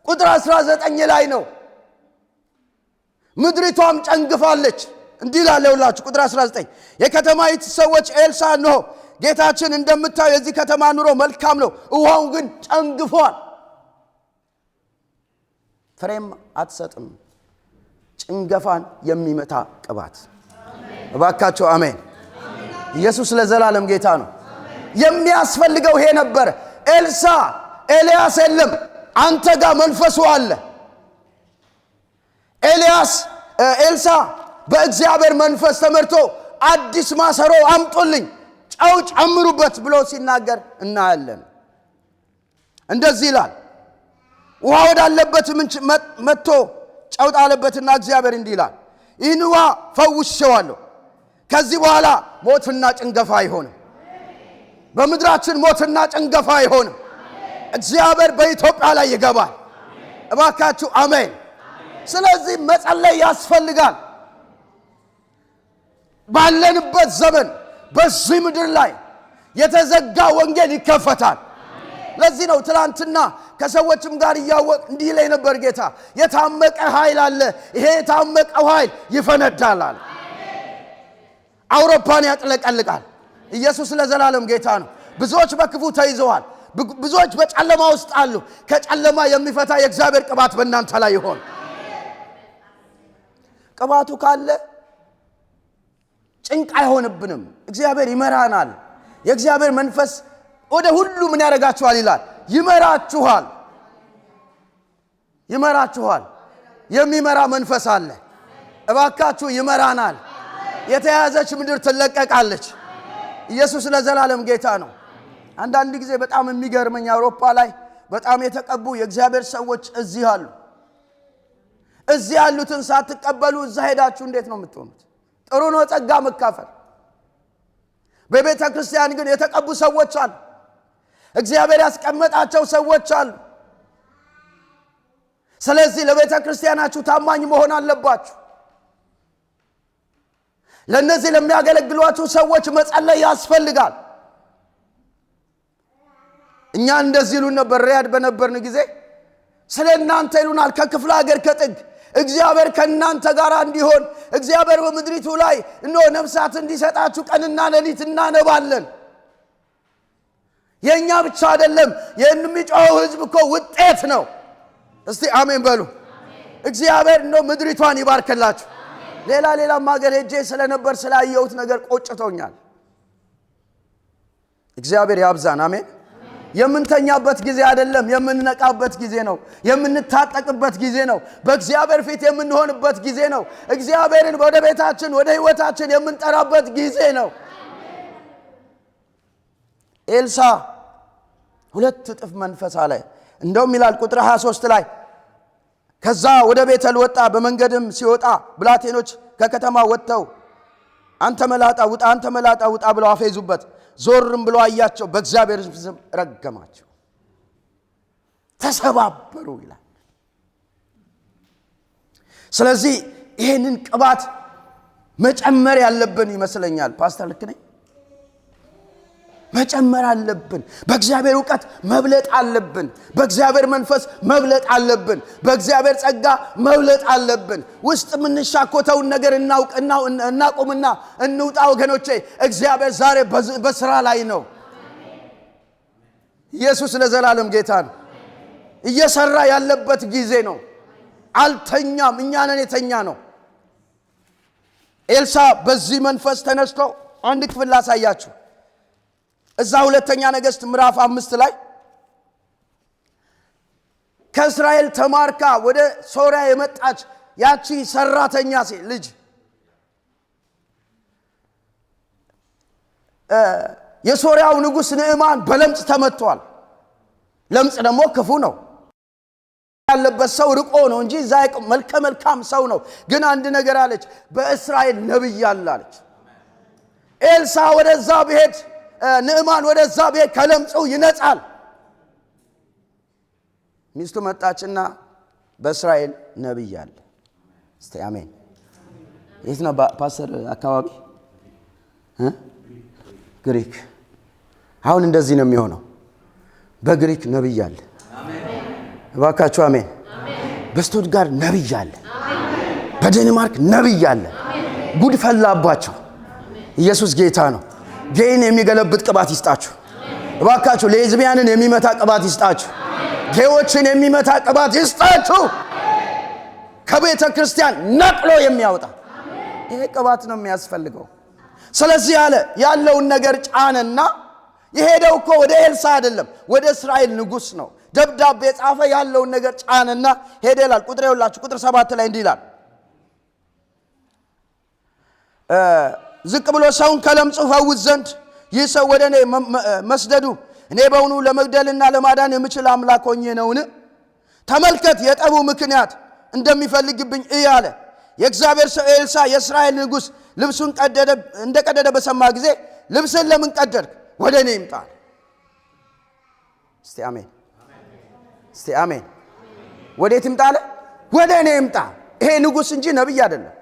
ቁጥር 19 ላይ ነው። ምድሪቷም ጨንግፋለች። እንዲህ ይላል ሁላችሁ ቁጥር 19 የከተማይቱ ሰዎች ኤልሳ እነሆ ጌታችን እንደምታየው የዚህ ከተማ ኑሮ መልካም ነው፣ ውሃው ግን ጨንግፏል፣ ፍሬም አትሰጥም። ጭንገፋን የሚመታ ቅባት እባካቸው አሜን። ኢየሱስ ለዘላለም ጌታ ነው። የሚያስፈልገው ይሄ ነበር። ኤልሳ ኤልያስ የለም፣ አንተ ጋር መንፈሱ አለ። ኤልያስ ኤልሳ በእግዚአብሔር መንፈስ ተመርቶ አዲስ ማሰሮ አምጡልኝ፣ ጨው ጨምሩበት ብሎ ሲናገር እናያለን። እንደዚህ ይላል፣ ውሃ ወዳለበት ምንጭ መጥቶ ጨው ጣለበትና እግዚአብሔር እንዲህ ይላል፣ ይህን ውሃ ፈውሼዋለሁ፣ ከዚህ በኋላ ሞትና ጭንገፋ አይሆንም። በምድራችን ሞትና ጭንገፋ አይሆንም። እግዚአብሔር በኢትዮጵያ ላይ ይገባል። እባካችሁ አሜን። ስለዚህ መጸለይ ያስፈልጋል። ባለንበት ዘመን በዚህ ምድር ላይ የተዘጋ ወንጌል ይከፈታል። ለዚህ ነው ትላንትና ከሰዎችም ጋር እያወቅ እንዲህ ላይ ነበር ጌታ፣ የታመቀ ኃይል አለ፣ ይሄ የታመቀው ኃይል ይፈነዳል አለ። አውሮፓን ያጥለቀልቃል። ኢየሱስ ለዘላለም ጌታ ነው። ብዙዎች በክፉ ተይዘዋል። ብዙዎች በጨለማ ውስጥ አሉ። ከጨለማ የሚፈታ የእግዚአብሔር ቅባት በእናንተ ላይ ይሆን። ቅባቱ ካለ ጭንቅ አይሆንብንም። እግዚአብሔር ይመራናል። የእግዚአብሔር መንፈስ ወደ ሁሉ ምን ያደርጋችኋል ይላል? ይመራችኋል፣ ይመራችኋል። የሚመራ መንፈስ አለ። እባካችሁ ይመራናል። የተያዘች ምድር ትለቀቃለች። ኢየሱስ ለዘላለም ጌታ ነው። አንዳንድ ጊዜ በጣም የሚገርመኝ አውሮፓ ላይ በጣም የተቀቡ የእግዚአብሔር ሰዎች እዚህ አሉ። እዚህ ያሉትን ሳትቀበሉ እዛ ሄዳችሁ እንዴት ነው የምትሆኑት? ጥሩ ነው ጸጋ መካፈል። በቤተ ክርስቲያን ግን የተቀቡ ሰዎች አሉ። እግዚአብሔር ያስቀመጣቸው ሰዎች አሉ። ስለዚህ ለቤተ ክርስቲያናችሁ ታማኝ መሆን አለባችሁ። ለእነዚህ ለሚያገለግሏችሁ ሰዎች መጸለይ ያስፈልጋል። እኛ እንደዚህ ይሉን ነበር ሪያድ በነበርን ጊዜ፣ ስለ እናንተ ይሉናል ከክፍለ ሀገር ከጥግ እግዚአብሔር ከእናንተ ጋር እንዲሆን እግዚአብሔር በምድሪቱ ላይ እነሆ ነፍሳት እንዲሰጣችሁ ቀንና ሌሊት እናነባለን። የእኛ ብቻ አይደለም፣ የሚጮኸው ሕዝብ እኮ ውጤት ነው። እስቲ አሜን በሉ። እግዚአብሔር እነሆ ምድሪቷን ይባርክላችሁ። ሌላ ሌላም ሀገር ሄጄ ስለነበር ስላየሁት ነገር ቆጭቶኛል። እግዚአብሔር ያብዛን። አሜን። የምንተኛበት ጊዜ አይደለም፣ የምንነቃበት ጊዜ ነው። የምንታጠቅበት ጊዜ ነው። በእግዚአብሔር ፊት የምንሆንበት ጊዜ ነው። እግዚአብሔርን ወደ ቤታችን ወደ ሕይወታችን የምንጠራበት ጊዜ ነው። ኤልሳ 2 እጥፍ መንፈስ አለ። እንደውም ይላል ቁጥር 23 ላይ ከዛ ወደ ቤተል ወጣ። በመንገድም ሲወጣ ብላቴኖች ከከተማ ወጥተው አንተ መላጣ ውጣ፣ አንተ መላጣ ውጣ ብለው አፌዙበት። ዞርም ብሎ አያቸው፣ በእግዚአብሔር ስም ረገማቸው። ተሰባበሩ ይላል። ስለዚህ ይህንን ቅባት መጨመር ያለብን ይመስለኛል። ፓስተር ልክ ነኝ? መጨመር አለብን። በእግዚአብሔር እውቀት መብለጥ አለብን። በእግዚአብሔር መንፈስ መብለጥ አለብን። በእግዚአብሔር ጸጋ መብለጥ አለብን። ውስጥ የምንሻኮተውን ነገር እናቁምና እንውጣ ወገኖቼ። እግዚአብሔር ዛሬ በስራ ላይ ነው። ኢየሱስ ለዘላለም ጌታ ነው። እየሰራ ያለበት ጊዜ ነው። አልተኛም። እኛ ነን የተኛ ነው። ኤልሳ በዚህ መንፈስ ተነስቶ አንድ ክፍል ላሳያችሁ። እዛ ሁለተኛ ነገሥት ምዕራፍ 5 ላይ ከእስራኤል ተማርካ ወደ ሶርያ የመጣች ያቺ ሰራተኛ ሴት ልጅ የሶርያው ንጉሥ ንዕማን በለምጽ ተመቷል። ለምጽ ደግሞ ክፉ ነው። ያለበት ሰው ርቆ ነው እንጂ እዛ መልከ መልካም ሰው ነው። ግን አንድ ነገር አለች፣ በእስራኤል ነብይ አለ አለች። ኤልሳ ወደዛ ቢሄድ፣ ንዕማን ወደዛ ቢሄድ ከለምጹ ይነጻል። ሚስቱ መጣችና በእስራኤል ነብይ አለ። እስቲ አሜን። የት ነው ፓስተር አካባቢ? ግሪክ። አሁን እንደዚህ ነው የሚሆነው። በግሪክ ነብይ አለ። እባካችሁ አሜን። በስቱትጋርት ነብይ አለ። በዴንማርክ ነብይ አለ። ጉድ ፈላባቸው። ኢየሱስ ጌታ ነው። Gay ን የሚገለብጥ ቅባት ይስጣችሁ። እባካችሁ ሌዝቢያንን የሚመታ ቅባት ይስጣችሁ። Gay ዎችን የሚመታ ቅባት ይስጣችሁ። ከቤተ ክርስቲያን ነቅሎ የሚያወጣ ይሄ ቅባት ነው የሚያስፈልገው። ስለዚህ አለ ያለውን ነገር ጫነና የሄደው እኮ ወደ ኤልሳ አይደለም፣ ወደ እስራኤል ንጉሥ ነው። ደብዳቤ ጻፈ፣ ያለውን ነገር ጫነና ሄደ ይላል። ቁጥር ይኸውላችሁ ቁጥር 7 ላይ እንዲህ ይላል፣ ዝቅ ብሎ ሰውን ከለምጹ ፈውስ ዘንድ ይህ ሰው ወደ እኔ መስደዱ እኔ በውኑ ለመግደልና ለማዳን የምችል አምላክ ሆኜ ነውን? ተመልከት የጠቡ ምክንያት እንደሚፈልግብኝ እይ አለ። የእግዚአብሔር ሰው ኤልሳ የእስራኤል ንጉሥ ልብሱን እንደቀደደ በሰማ ጊዜ ልብስን ለምን ቀደድክ? ወደ እኔ ይምጣ። እስቲ አሜን፣ እስቲ አሜን። ወዴት ይምጣ አለ? ወደ እኔ ይምጣ። ይሄ ንጉሥ እንጂ ነብይ አይደለም።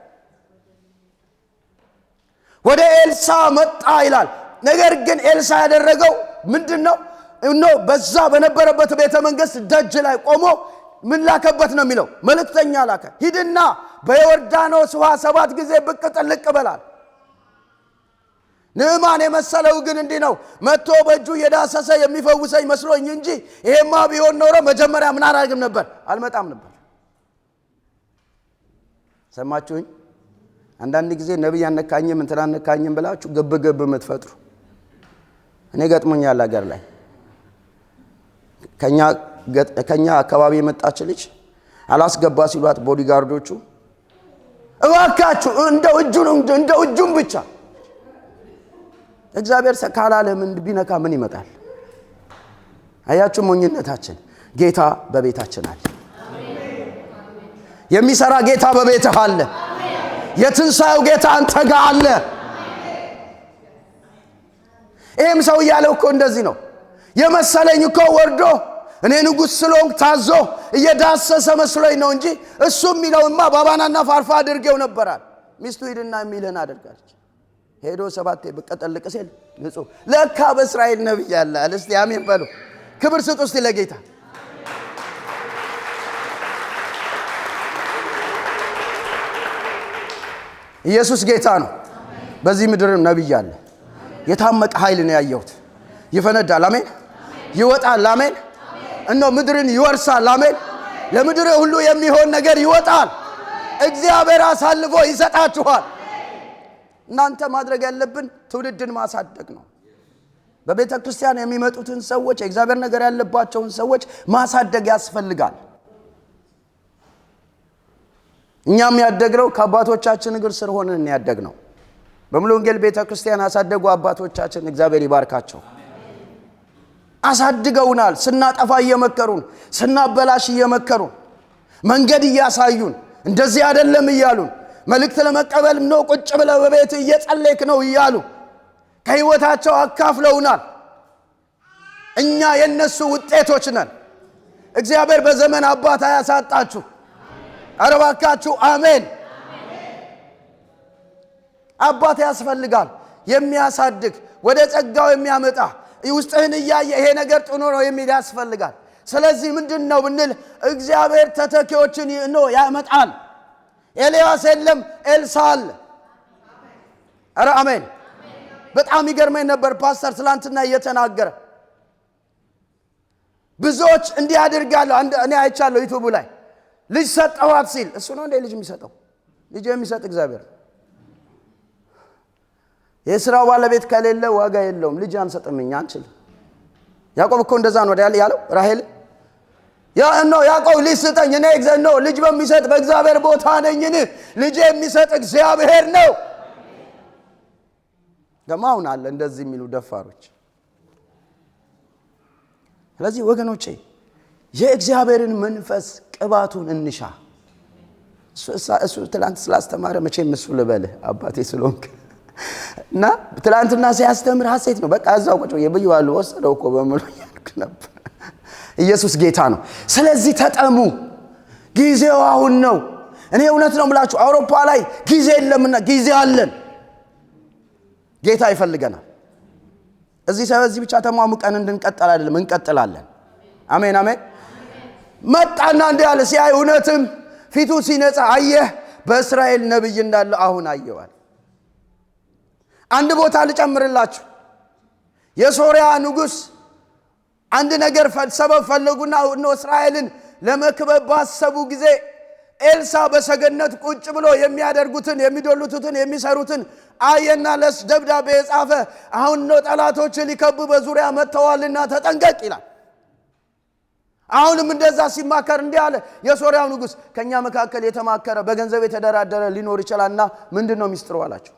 ወደ ኤልሳ መጣ ይላል። ነገር ግን ኤልሳ ያደረገው ምንድነው? እኖ በዛ በነበረበት ቤተ መንግስት ደጅ ላይ ቆሞ ምን ላከበት ነው የሚለው? መልእክተኛ ላከ። ሂድና በዮርዳኖስ ውሃ 7 ጊዜ ብቅ ጥልቅ በላል። ንዕማን የመሰለው ግን እንዲህ ነው፣ መጥቶ በእጁ የዳሰሰ የሚፈውሰኝ መስሎኝ እንጂ ይሄማ ቢሆን ኖሮ መጀመሪያ ምን አላደርግም ነበር? አልመጣም ነበር። ሰማችሁኝ? አንዳንድ ጊዜ ነብይ አነካኝም እንትና አነካኝም ብላችሁ ግብ ግብ የምትፈጥሩ እኔ ገጥሞኛል። ሀገር ላይ ከኛ አካባቢ የመጣች ልጅ አላስገባ ሲሏት ቦዲጋርዶቹ እባካችሁ እንደው እጁን ብቻ እግዚአብሔር ካላለ ምን ቢነካ ምን ይመጣል? አያችሁ ሞኝነታችን። ጌታ በቤታችን አለ። የሚሰራ ጌታ በቤትህ አለ። የትንሣኤው ጌታ አንተ ጋር አለ። ይሄም ሰው እያለው እኮ እንደዚህ ነው የመሰለኝ እኮ ወርዶ እኔ ንጉሥ ስለሆንኩ ታዞ እየዳሰሰ መስሎኝ ነው እንጂ እሱ የሚለውማ ባባናና ፋርፋ አድርጌው ነበራል። ሚስቱ ሂድና የሚልህን አድርጋለች። ሄዶ 7 ብቅ ጥልቅ ሲል ንጹህ ለካ በእስራኤል ነብይ አለ አለ። እስቲ አሜን በሉ። ክብር ስጡ እስቲ ለጌታ። ኢየሱስ ጌታ ነው። በዚህ ምድር ነብይ አለ። የታመቀ ኃይል ነው ያየሁት። ይፈነዳል። አሜን። ይወጣል። አሜን። እነሆ ምድርን ይወርሳል። አሜን። ለምድር ሁሉ የሚሆን ነገር ይወጣል። እግዚአብሔር አሳልፎ ይሰጣችኋል። እናንተ ማድረግ ያለብን ትውልድን ማሳደግ ነው። በቤተ ክርስቲያን የሚመጡትን ሰዎች የእግዚአብሔር ነገር ያለባቸውን ሰዎች ማሳደግ ያስፈልጋል። እኛም ያደግነው ከአባቶቻችን እግር ስር ሆነን ያደግነው። በሙሉ ወንጌል ቤተ ክርስቲያን ያሳደጉ አባቶቻችን እግዚአብሔር ይባርካቸው። አሳድገውናል። ስናጠፋ እየመከሩን፣ ስናበላሽ እየመከሩን፣ መንገድ እያሳዩን፣ እንደዚህ አይደለም እያሉን፣ መልእክት ለመቀበል ነው ቁጭ ብለህ በቤት እየጸለይክ ነው እያሉ ከህይወታቸው አካፍለውናል። እኛ የነሱ ውጤቶች ነን። እግዚአብሔር በዘመን አባት አያሳጣችሁ። ኧረ እባካችሁ አሜን። አባት ያስፈልጋል፣ የሚያሳድግ፣ ወደ ጸጋው የሚያመጣ፣ ውስጥህን እያየ ይሄ ነገር ጥሩ ነው የሚል ያስፈልጋል። ስለዚህ ምንድን ነው ብንል እግዚአብሔር ተተኪዎችን ያመጣል። ኤልያስ የለም፣ ኤልሳ አለ። ኧረ አሜን። በጣም ይገርመኝ ነበር ፓስተር ትላንትና እየተናገረ፣ ብዙዎች እንዲህ አድርጋለሁ፣ እኔ አይቻለሁ ዩቱቡ ላይ፣ ልጅ ሰጠኋት ሲል፣ እሱ ነው እንዴ ልጅ የሚሰጠው? ልጅ የሚሰጥ እግዚአብሔር። የስራው ባለቤት ከሌለ ዋጋ የለውም። ልጅ አንሰጥም እኛ፣ አንችልም። ያዕቆብ እኮ እንደዛ ነው ያለው ራሔል። ያ ነው ያዕቆብ፣ ልጅ ስጠኝ፣ እኔ ነው ልጅ በሚሰጥ በእግዚአብሔር ቦታ ነኝን? ልጅ የሚሰጥ እግዚአብሔር ነው። ደግሞ አሁን አለ እንደዚህ የሚሉ ደፋሮች። ስለዚህ ወገኖቼ የእግዚአብሔርን መንፈስ ቅባቱን እንሻ። እሱ ትላንት ስላስተማረ መቼም እሱ ልበልህ አባቴ ስለሆንክ፣ እና ትላንትና ሲያስተምር ሐሴት ነው። በቃ እዛው ቁጭ ብዬ ብዬዋለሁ፣ ወሰደው እኮ በሙሉ እያልኩ ነበር። ኢየሱስ ጌታ ነው። ስለዚህ ተጠሙ። ጊዜው አሁን ነው። እኔ እውነት ነው የምላችሁ፣ አውሮፓ ላይ ጊዜ የለምና ጊዜ አለን። ጌታ ይፈልገናል። እዚህ እዚህ ብቻ ተሟሙቀን እንድንቀጥል አይደለም፣ እንቀጥላለን። አሜን አሜን። መጣና እንዲህ አለ፣ ሲያይ እውነትም ፊቱ ሲነጻ አየህ፣ በእስራኤል ነብይ እንዳለ አሁን አየዋል። አንድ ቦታ ልጨምርላችሁ። የሶርያ ንጉሥ አንድ ነገር ሰበብ ፈለጉና እስራኤልን ለመክበብ ባሰቡ ጊዜ ኤልሳ በሰገነት ቁጭ ብሎ የሚያደርጉትን፣ የሚዶልቱትን፣ የሚሰሩትን አየና ለስ ደብዳቤ የጻፈ፣ አሁን ነው ጠላቶች ሊከቡ በዙሪያ መጥተዋልና ተጠንቀቅ ይላል። አሁንም እንደዛ ሲማከር እንዲህ አለ የሶርያው ንጉሥ፣ ከኛ መካከል የተማከረ፣ በገንዘብ የተደራደረ ሊኖር ይችላልና ምንድን ነው ሚስጥሩ አላቸው።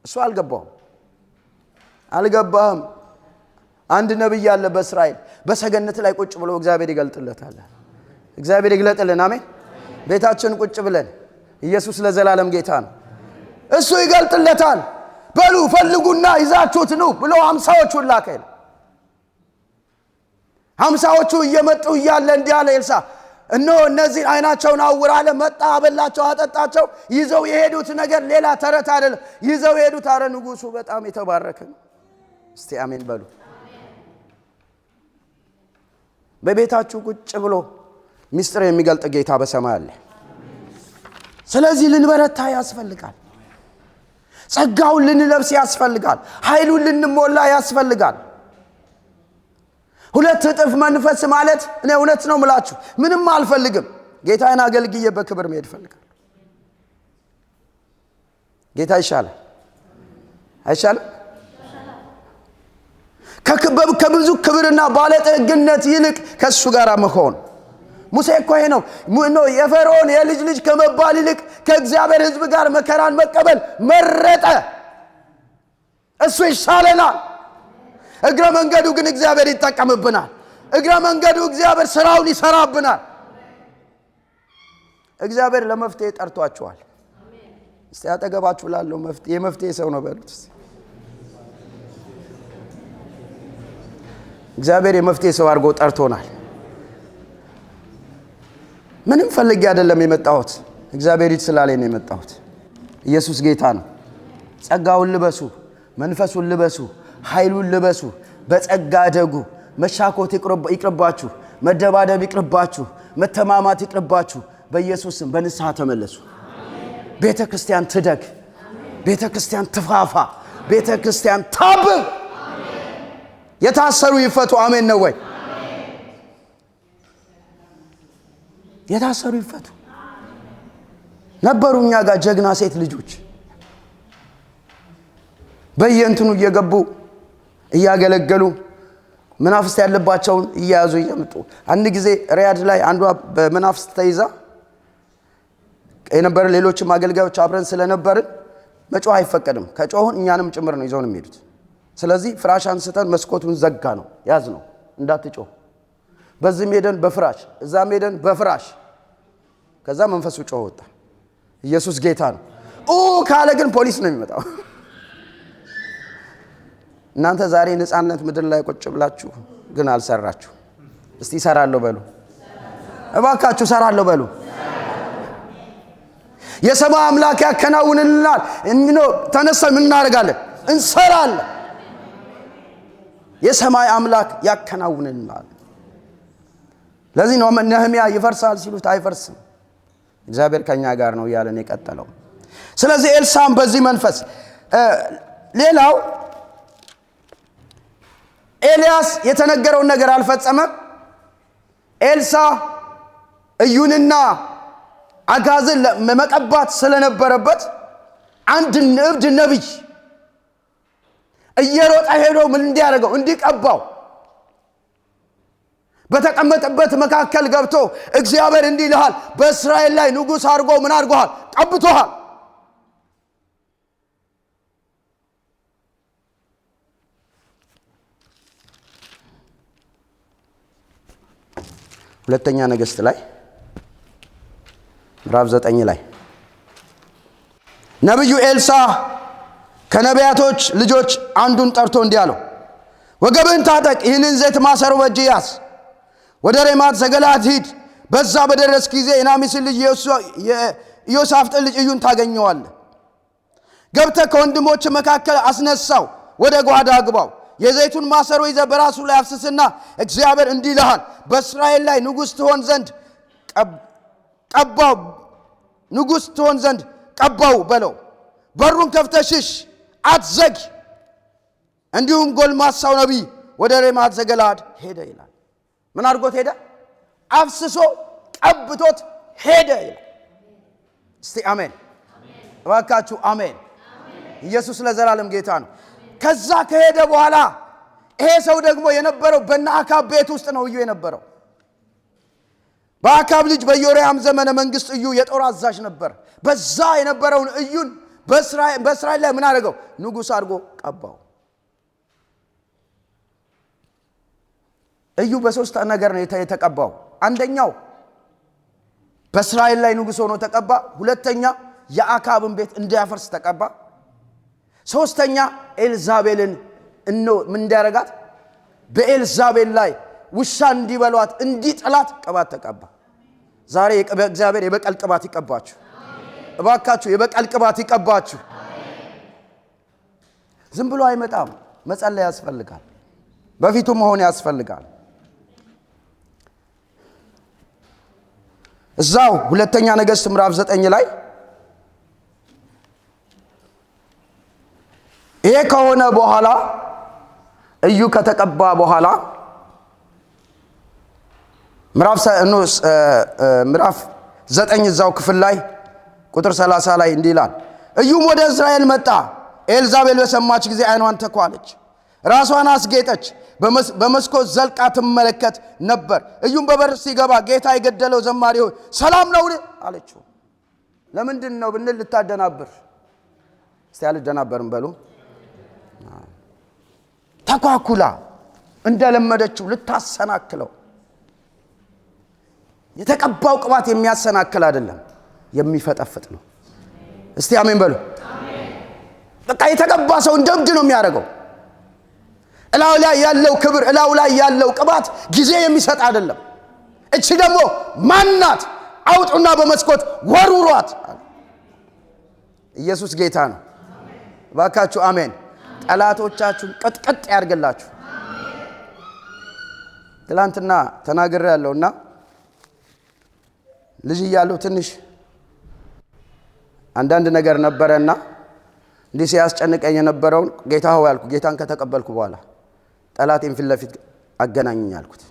እሱ አልገባውም። አልገባህም። አንድ ነብይ አለ በእስራኤል፣ በሰገነት ላይ ቁጭ ብሎ እግዚአብሔር ይገልጥለታል። እግዚአብሔር ይግለጥልን። አሜን። ቤታችን ቁጭ ብለን፣ ኢየሱስ ለዘላለም ጌታ ነው። እሱ ይገልጥለታል። በሉ ፈልጉና ይዛችሁት ኑ ብሎ 50ዎቹን ላከ። 50ዎቹ እየመጡ እያለ እንዲህ አለ ኤልሳ፣ እነሆ እነዚህን አይናቸውን አውር አለ። መጣ፣ አበላቸው፣ አጠጣቸው። ይዘው የሄዱት ነገር ሌላ ተረት አይደለም። ይዘው የሄዱት አረ ንጉሱ በጣም የተባረከ ነው። እስቲ አሜን በሉ። በቤታችሁ ቁጭ ብሎ ሚስጥር የሚገልጥ ጌታ በሰማይ አለ። ስለዚህ ልንበረታ ያስፈልጋል። ጸጋውን ልንለብስ ያስፈልጋል። ኃይሉን ልንሞላ ያስፈልጋል። ሁለት እጥፍ መንፈስ ማለት፣ እኔ እውነት ነው ምላችሁ፣ ምንም አልፈልግም። ጌታዬን አገልግዬ በክብር መሄድ እፈልጋለሁ። ጌታ ይሻላል አይሻልም? ከብዙ ክብርና ባለጠግነት ይልቅ ከእሱ ጋር መሆን። ሙሴ እኮ ይሄ ነው፣ የፈርዖን የልጅ ልጅ ከመባል ይልቅ ከእግዚአብሔር ሕዝብ ጋር መከራን መቀበል መረጠ። እሱ ይሻለናል። እግረ መንገዱ ግን እግዚአብሔር ይጠቀምብናል። እግረ መንገዱ እግዚአብሔር ስራውን ይሰራብናል። እግዚአብሔር ለመፍትሄ ጠርቷችኋል። እስቲ አጠገባችሁ ላለው መፍትሄ፣ የመፍትሄ ሰው ነው በሉት። እግዚአብሔር የመፍትሄ ሰው አድርጎ ጠርቶናል። ምንም ፈልጌ አይደለም የመጣሁት። እግዚአብሔር ሂድ ስላለኝ ነው የመጣሁት። ኢየሱስ ጌታ ነው። ጸጋውን ልበሱ፣ መንፈሱን ልበሱ፣ ኃይሉን ልበሱ። በጸጋ እደጉ። መሻኮት ይቅርባችሁ፣ መደባደብ ይቅርባችሁ፣ መተማማት ይቅርባችሁ። በኢየሱስ ስም በንስሐ ተመለሱ። ቤተ ክርስቲያን ትደግ። ቤተ ክርስቲያን ትፋፋ። ቤተ ክርስቲያን ታብብ። የታሰሩ ይፈቱ። አሜን ነው ወይ? የታሰሩ ይፈቱ። ነበሩ እኛ ጋር ጀግና ሴት ልጆች፣ በየእንትኑ እየገቡ እያገለገሉ፣ መናፍስት ያለባቸውን እየያዙ እየመጡ። አንድ ጊዜ ሪያድ ላይ አንዷ በመናፍስት ተይዛ የነበረ፣ ሌሎችም አገልጋዮች አብረን ስለነበርን መጮህ አይፈቀድም። ከጮህን እኛንም ጭምር ነው ይዘውን የሚሄዱት። ስለዚህ ፍራሽ አንስተን መስኮቱን ዘጋ ነው ያዝ ነው፣ እንዳትጮህ። በዚህም ሄደን በፍራሽ፣ እዛም ሄደን በፍራሽ። ከዛ መንፈሱ ጮህ ወጣ። ኢየሱስ ጌታ ነው። ኡ ካለ ግን ፖሊስ ነው የሚመጣው። እናንተ ዛሬ ነፃነት ምድር ላይ ቁጭ ብላችሁ ግን አልሰራችሁ። እስቲ እሰራለሁ በሉ እባካችሁ፣ እሰራለሁ በሉ። የሰማይ አምላክ ያከናውንልናል። ተነሳ ምን እናደርጋለን? እንሰራለን። የሰማይ አምላክ ያከናውንልናል። ለዚህ ነው ነህምያ ይፈርሳል ሲሉት አይፈርስም፣ እግዚአብሔር ከኛ ጋር ነው እያለን የቀጠለው። ስለዚህ ኤልሳም በዚህ መንፈስ፣ ሌላው ኤልያስ የተነገረውን ነገር አልፈጸመም። ኤልሳ እዩንና አጋዝን መቀባት ስለነበረበት አንድ እብድ ነቢይ እየሮጠ ሄዶ ምን እንዲያደርገው እንዲቀባው በተቀመጠበት መካከል ገብቶ እግዚአብሔር እንዲህ ይልሃል፣ በእስራኤል ላይ ንጉሥ አድርጎ ምን አድርጎሃል? ቀብቶሃል። ሁለተኛ ነገሥት ላይ ምዕራፍ 9 ላይ ነቢዩ ኤልሳ ከነቢያቶች ልጆች አንዱን ጠርቶ እንዲህ አለው፣ ወገብህን ታጠቅ፣ ይህንን ዘይት ማሰሮ በእጅህ ያዝ፣ ወደ ሬማት ዘገለዓድ ሂድ። በዛ በደረስክ ጊዜ የናሜሲን ልጅ የኢዮሳፍጥን ልጅ ኢዩን ታገኘዋለህ። ገብተህ ከወንድሞች መካከል አስነሳው፣ ወደ ጓዳ አግባው። የዘይቱን ማሰሮ ይዘህ በራሱ ላይ አፍስስና እግዚአብሔር እንዲህ ይልሃል፣ በእስራኤል ላይ ንጉሥ ትሆን ዘንድ ቀባው፣ ንጉሥ ትሆን ዘንድ ቀባው በለው። በሩን ከፍተህ ሽሽ፣ አትዘግ። እንዲሁም ጎልማሳው ነቢይ ወደ ሬማት ዘገለዓድ ሄደ ይላል። ምን አድርጎት ሄደ? አፍስሶ ቀብቶት ሄደ ይላል። እስቲ አሜን እባካችሁ፣ አሜን። ኢየሱስ ለዘላለም ጌታ ነው። ከዛ ከሄደ በኋላ ይሄ ሰው ደግሞ የነበረው በነ አካብ ቤት ውስጥ ነው እዩ የነበረው። በአካብ ልጅ በኢዮራም ዘመነ መንግስት እዩ የጦር አዛዥ ነበር። በዛ የነበረውን እዩን በእስራኤል ላይ ምን አደረገው? ንጉሥ አድርጎ ቀባው። እዩ በሶስት ነገር ነው የተቀባው። አንደኛው በእስራኤል ላይ ንጉሥ ሆኖ ተቀባ። ሁለተኛ የአካብን ቤት እንዲያፈርስ ተቀባ። ሶስተኛ ኤልዛቤልን ምን እንዲያረጋት፣ በኤልዛቤል ላይ ውሻ እንዲበሏት እንዲጥላት ቅባት ተቀባ። ዛሬ እግዚአብሔር የበቀል ቅባት ይቀባችሁ። እባካችሁ የበቀል ቅባት ይቀባችሁ። ዝም ብሎ አይመጣም። መጸለይ ያስፈልጋል። በፊቱ መሆን ያስፈልጋል። እዛው ሁለተኛ ነገሥት ምዕራፍ 9 ላይ ይሄ ከሆነ በኋላ እዩ ከተቀባ በኋላ ምዕራፍ 9 እዛው ክፍል ላይ ቁጥር 30 ላይ እንዲህ ይላል። እዩም ወደ እስራኤል መጣ። ኤልዛቤል በሰማች ጊዜ ዓይኗን ተኳለች፣ ራሷን አስጌጠች፣ በመስኮት ዘልቃ ትመለከት ነበር። እዩም በበር ሲገባ ጌታ የገደለው ዘማሪ ሆይ ሰላም ነውን? አለችው። ለምንድን ነው ብንል ልታደናብር። እስቲ አልደናበርም በሉ። ተኳኩላ እንደለመደችው ልታሰናክለው። የተቀባው ቅባት የሚያሰናክል አይደለም፣ የሚፈጠፍጥ ነው። እስቲ አሜን በሉ። በቃ የተቀባ ሰው እንደ እብድ ነው የሚያደርገው። እላው ላይ ያለው ክብር፣ እላው ላይ ያለው ቅባት ጊዜ የሚሰጥ አይደለም። እቺ ደግሞ ማናት? አውጡና በመስኮት ወርውሯት። ኢየሱስ ጌታ ነው። እባካችሁ አሜን። ጠላቶቻችሁን ቅጥቅጥ ያድርግላችሁ። ትላንትና ተናግሬ ያለውና ልጅ እያለሁ ትንሽ አንዳንድ ነገር ነበረና እንዲህ ሲያስጨንቀኝ የነበረውን ጌታ ሆይ አልኩ። ጌታን ከተቀበልኩ በኋላ ጠላቴን ፊት ለፊት አገናኘኝ አልኩት።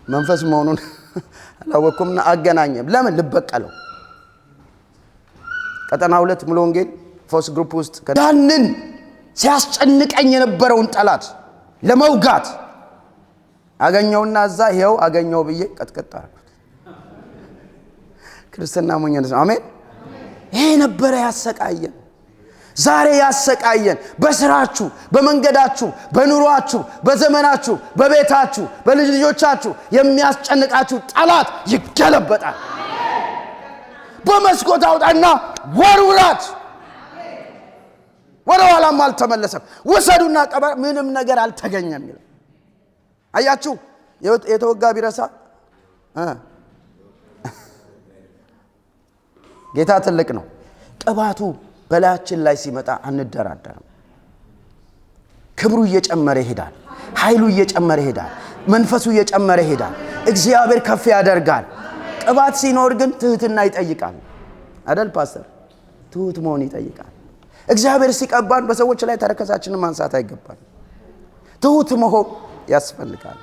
መንፈስ መሆኑን አላወቅኩምና አገናኘም። ለምን ልበቀለው? ቀጠና 2 ሙሉ ወንጌል ፎስ group ውስጥ ያንን ሲያስጨንቀኝ የነበረውን ጠላት ለመውጋት አገኘውና እዛ ይኸው አገኘው ብዬ ቀጥቀጥ አልኩት። ክርስትና ሞኝነት ነው። አሜን። ይሄ ነበረ ያሰቃየን፣ ዛሬ ያሰቃየን። በስራችሁ፣ በመንገዳችሁ፣ በኑሯችሁ፣ በዘመናችሁ፣ በቤታችሁ፣ በልጅ ልጆቻችሁ የሚያስጨንቃችሁ ጠላት ይገለበጣል። በመስኮት አውጣና ወርውራት። ወደ ኋላም አልተመለሰም። ውሰዱና ቀበር፣ ምንም ነገር አልተገኘም ይላል። አያችሁ፣ የተወጋ ቢረሳ ጌታ ትልቅ ነው። ቅባቱ በላያችን ላይ ሲመጣ አንደራደርም። ክብሩ እየጨመረ ይሄዳል። ኃይሉ እየጨመረ ይሄዳል። መንፈሱ እየጨመረ ይሄዳል። እግዚአብሔር ከፍ ያደርጋል። ቅባት ሲኖር ግን ትህትና ይጠይቃል። አደል ፓስተር? ትሁት መሆን ይጠይቃል። እግዚአብሔር ሲቀባን በሰዎች ላይ ተረከዛችንን ማንሳት አይገባል። ትሁት መሆን ያስፈልጋል።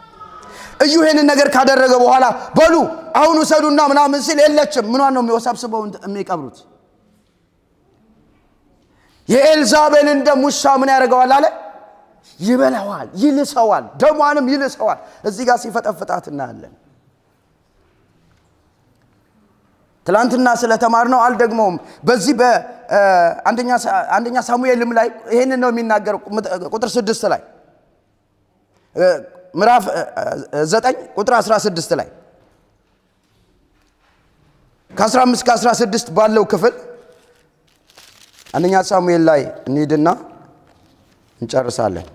እዩ ይሄንን ነገር ካደረገ በኋላ በሉ አሁን ውሰዱና ምናምን ሲል የለችም። ምኗን ነው የሚወሳብስበው የሚቀብሩት? የኤልዛቤልን ደም ውሻ ምን ያደርገዋል አለ? ይበላዋል፣ ይልሰዋል፣ ደሟንም ይልሰዋል። እዚህ ጋር ሲፈጠፍጣት እናያለን። ትላንትና ስለተማርነው አልደግመውም። በዚህ በአንደኛ ሳሙኤልም ላይ ይሄንን ነው የሚናገረው። ቁጥር 6 ላይ ምዕራፍ 9 ቁጥር 16 ላይ ከ15 ከ16 ባለው ክፍል አንደኛ ሳሙኤል ላይ እንሂድና እንጨርሳለን።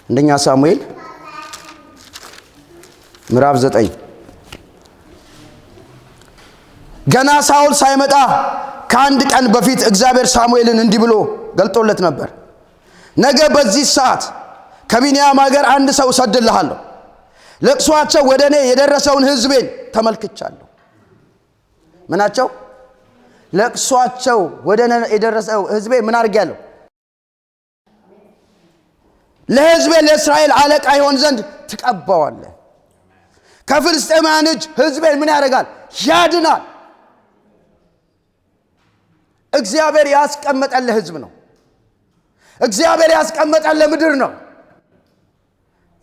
አንደኛ ሳሙኤል ምዕራፍ 9 ገና ሳኦል ሳይመጣ ከአንድ ቀን በፊት እግዚአብሔር ሳሙኤልን እንዲህ ብሎ ገልጦለት ነበር። ነገ በዚህ ሰዓት ከቢንያም ሀገር አንድ ሰው እሰድልሃለሁ። ለቅሷቸው ወደ እኔ የደረሰውን ሕዝቤን ተመልክቻለሁ። ምናቸው? ለቅሷቸው ወደ እኔ የደረሰው ሕዝቤ ምን አድርጌያለሁ? ለሕዝቤ ለእስራኤል አለቃ ይሆን ዘንድ ትቀባዋለህ። ከፍልስጤማውያን እጅ ሕዝቤን ምን ያደርጋል? ያድናል። እግዚአብሔር ያስቀመጠልህ ሕዝብ ነው። እግዚአብሔር ያስቀመጠልህ ምድር ነው።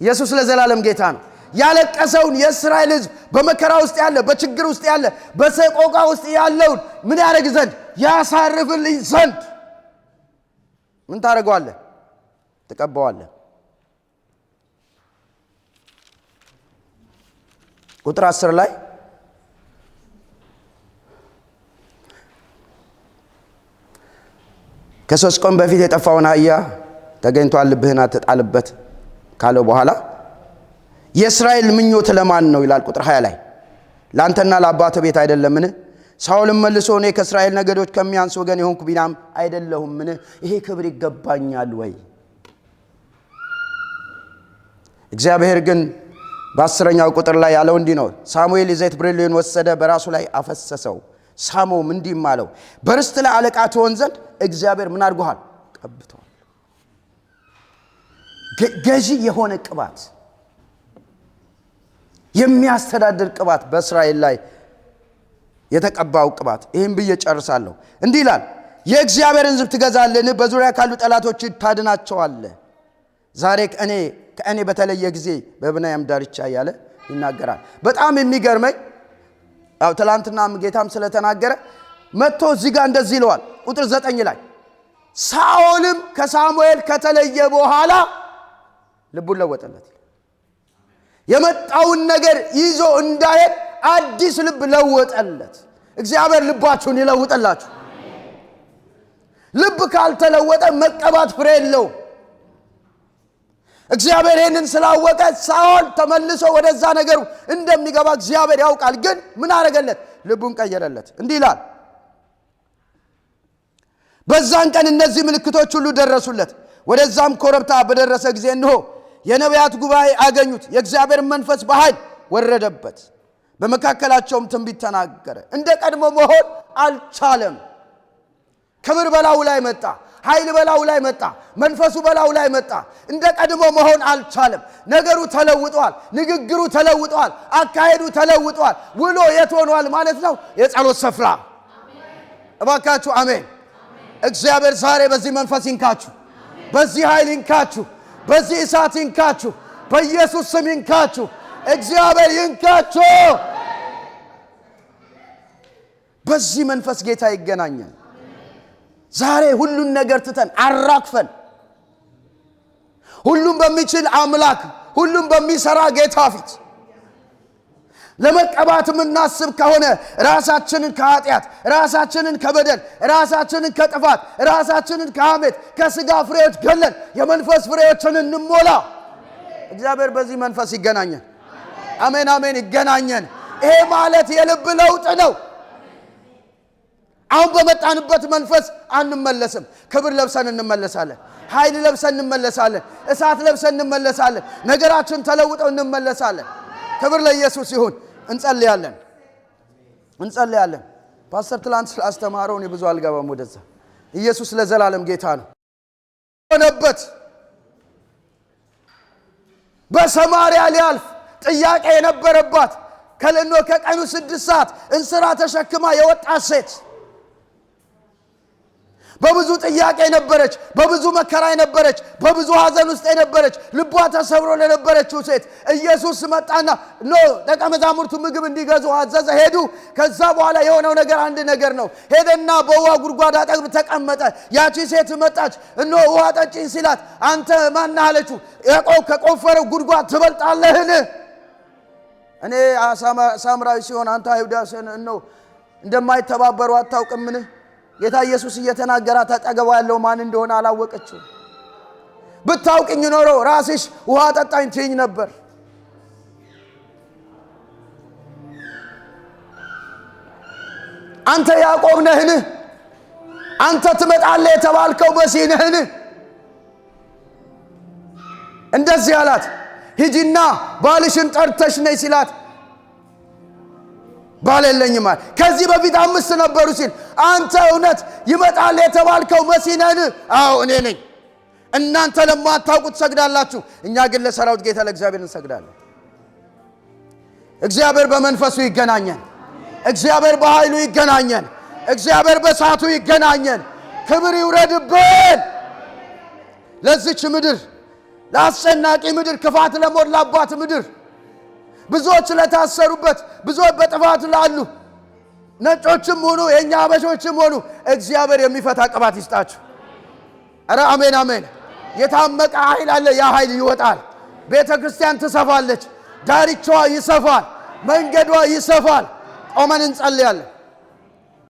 ኢየሱስ ለዘላለም ጌታ ነው። ያለቀሰውን የእስራኤል ሕዝብ በመከራ ውስጥ ያለ፣ በችግር ውስጥ ያለ፣ በሰቆቃ ውስጥ ያለውን ምን ያደርግ ዘንድ? ያሳርፍልኝ ዘንድ ምን ታደርገዋለህ? ትቀባዋለህ። ቁጥር 10 ላይ ከ3 ቀን በፊት የጠፋውን አህያ ተገኝቷል፣ ልብህን አትጣልበት ካለው በኋላ የእስራኤል ምኞት ለማን ነው ይላል። ቁጥር 20 ላይ ለአንተና ለአባትህ ቤት አይደለምን? ሳኦልም መልሶ እኔ ከእስራኤል ነገዶች ከሚያንስ ወገን የሆንኩ ቢንያም አይደለሁምን? ይሄ ክብር ይገባኛል ወይ? እግዚአብሔር ግን በ10ኛው ቁጥር ላይ ያለው እንዲህ ነው። ሳሙኤል የዘይት ብርሌን ወሰደ፣ በራሱ ላይ አፈሰሰው፣ ሳመውም፣ እንዲህም አለው በርስት ላይ አለቃ ትሆን ዘንድ እግዚአብሔር ምን አድርጎሃል? ቀብቶሃል። ገዢ የሆነ ቅባት፣ የሚያስተዳድር ቅባት፣ በእስራኤል ላይ የተቀባው ቅባት። ይህን ብዬ ጨርሳለሁ። እንዲህ ይላል የእግዚአብሔርን ሕዝብ ትገዛለህን? በዙሪያ ካሉ ጠላቶች ታድናቸዋለህ። ዛሬ ከእኔ በተለየ ጊዜ በብንያም ዳርቻ እያለ ይናገራል። በጣም የሚገርመኝ ያው ትላንትናም ጌታም ስለተናገረ መጥቶ እዚህ ጋር እንደዚህ ይለዋል። ቁጥር 9 ላይ ሳኦልም ከሳሙኤል ከተለየ በኋላ ልቡን ለወጠለት። የመጣውን ነገር ይዞ እንዳይሄድ አዲስ ልብ ለወጠለት። እግዚአብሔር ልባችሁን ይለውጥላችሁ። ልብ ካልተለወጠ መቀባት ፍሬ የለውም። እግዚአብሔር ይህንን ስላወቀ ሳኦል ተመልሶ ወደዛ ነገሩ እንደሚገባ እግዚአብሔር ያውቃል። ግን ምን አደረገለት? ልቡን ቀየረለት። እንዲህ ይላል በዛን ቀን እነዚህ ምልክቶች ሁሉ ደረሱለት። ወደዛም ኮረብታ በደረሰ ጊዜ እንሆ የነቢያት ጉባኤ አገኙት። የእግዚአብሔር መንፈስ በኃይል ወረደበት፣ በመካከላቸውም ትንቢት ተናገረ። እንደ ቀድሞ መሆን አልቻለም። ክብር በላዩ ላይ መጣ፣ ኃይል በላዩ ላይ መጣ፣ መንፈሱ በላዩ ላይ መጣ። እንደ ቀድሞ መሆን አልቻለም። ነገሩ ተለውጧል። ንግግሩ ተለውጧል። አካሄዱ ተለውጧል። ውሎ የት ሆኗል ማለት ነው? የጸሎት ስፍራ። እባካችሁ አሜን። እግዚአብሔር ዛሬ በዚህ መንፈስ ይንካችሁ፣ በዚህ ኃይል ይንካችሁ፣ በዚህ እሳት ይንካችሁ፣ በኢየሱስ ስም ይንካችሁ። እግዚአብሔር ይንካችሁ። በዚህ መንፈስ ጌታ ይገናኛል። ዛሬ ሁሉን ነገር ትተን አራግፈን ሁሉም በሚችል አምላክ ሁሉም በሚሰራ ጌታ ፊት ለመቀባት የምናስብ ከሆነ ራሳችንን ከኃጢአት፣ ራሳችንን ከበደል፣ ራሳችንን ከጥፋት፣ ራሳችንን ከሐሜት፣ ከስጋ ፍሬዎች ገለን የመንፈስ ፍሬዎችን እንሞላ። እግዚአብሔር በዚህ መንፈስ ይገናኘን። አሜን አሜን። ይገናኘን። ይሄ ማለት የልብ ለውጥ ነው። አሁን በመጣንበት መንፈስ አንመለስም። ክብር ለብሰን እንመለሳለን። ኃይል ለብሰን እንመለሳለን። እሳት ለብሰን እንመለሳለን። ነገራችን ተለውጠው እንመለሳለን። ክብር ለኢየሱስ ይሁን። እንጸልያለን፣ እንጸልያለን። ፓስተር ትላንት ስላስተማረው እኔ ብዙ አልገባም ወደዛ። ኢየሱስ ለዘላለም ጌታ ነው። ሆነበት በሰማርያ ሊያልፍ ጥያቄ የነበረባት ከለኖ ከቀኑ 6 ሰዓት እንስራ ተሸክማ የወጣች ሴት፣ በብዙ ጥያቄ የነበረች፣ በብዙ መከራ የነበረች፣ በብዙ ሐዘን ውስጥ የነበረች፣ ልቧ ተሰብሮ ለነበረችው ሴት ኢየሱስ መጣና ኖ ደቀ መዛሙርቱ ምግብ እንዲገዙ አዘዘ። ሄዱ። ከዛ በኋላ የሆነው ነገር አንድ ነገር ነው። ሄደና በውሃ ጉድጓድ አጠገብ ተቀመጠ። ያቺ ሴት መጣች። እኖ ውሃ ጠጪኝ ሲላት አንተ ማነህ አለችው። ያዕቆብ ከቆፈረው ጉድጓድ ትበልጣለህን? እኔ ሳምራዊ ስሆን አንተ አይሁዳዊ ነው፣ እንደማይተባበሩ አታውቅምን? ጌታ ኢየሱስ እየተናገራት አጠገቧ ያለው ማን እንደሆነ አላወቀችው። ብታውቅኝ ኖሮ ራስሽ ውሃ አጠጣኝ ትይኝ ነበር። አንተ ያዕቆብ ነህን? አንተ ትመጣለህ የተባልከው መሲህ ነህን? እንደዚህ አላት። ሂጂና ባልሽን ጠርተሽ ነይ ሲላት ባል የለኝም አለ። ከዚህ በፊት አምስት ነበሩ ሲል አንተ እውነት ይመጣል የተባልከው መሲህ ነህን? አዎ እኔ ነኝ። እናንተ ለማታውቁት ትሰግዳላችሁ፣ እኛ ግን ለሰራዊት ጌታ ለእግዚአብሔር እንሰግዳለን። እግዚአብሔር በመንፈሱ ይገናኘን። እግዚአብሔር በኃይሉ ይገናኘን። እግዚአብሔር በእሳቱ ይገናኘን። ክብር ይውረድብን። ለዚች ምድር፣ ለአስጨናቂ ምድር፣ ክፋት ለሞላባት ምድር፣ ብዙዎች ለታሰሩበት፣ ብዙዎች በጥፋት ላሉ ነጮችም ሆኑ የእኛ አበሾችም ሆኑ እግዚአብሔር የሚፈታ ቅባት ይስጣችሁ። ኧረ አሜን አሜን። የታመቀ ኃይል አለ። ያ ኃይል ይወጣል። ቤተ ክርስቲያን ትሰፋለች። ዳርቻዋ ይሰፋል። መንገዷ ይሰፋል። ቆመን እንጸልያለን።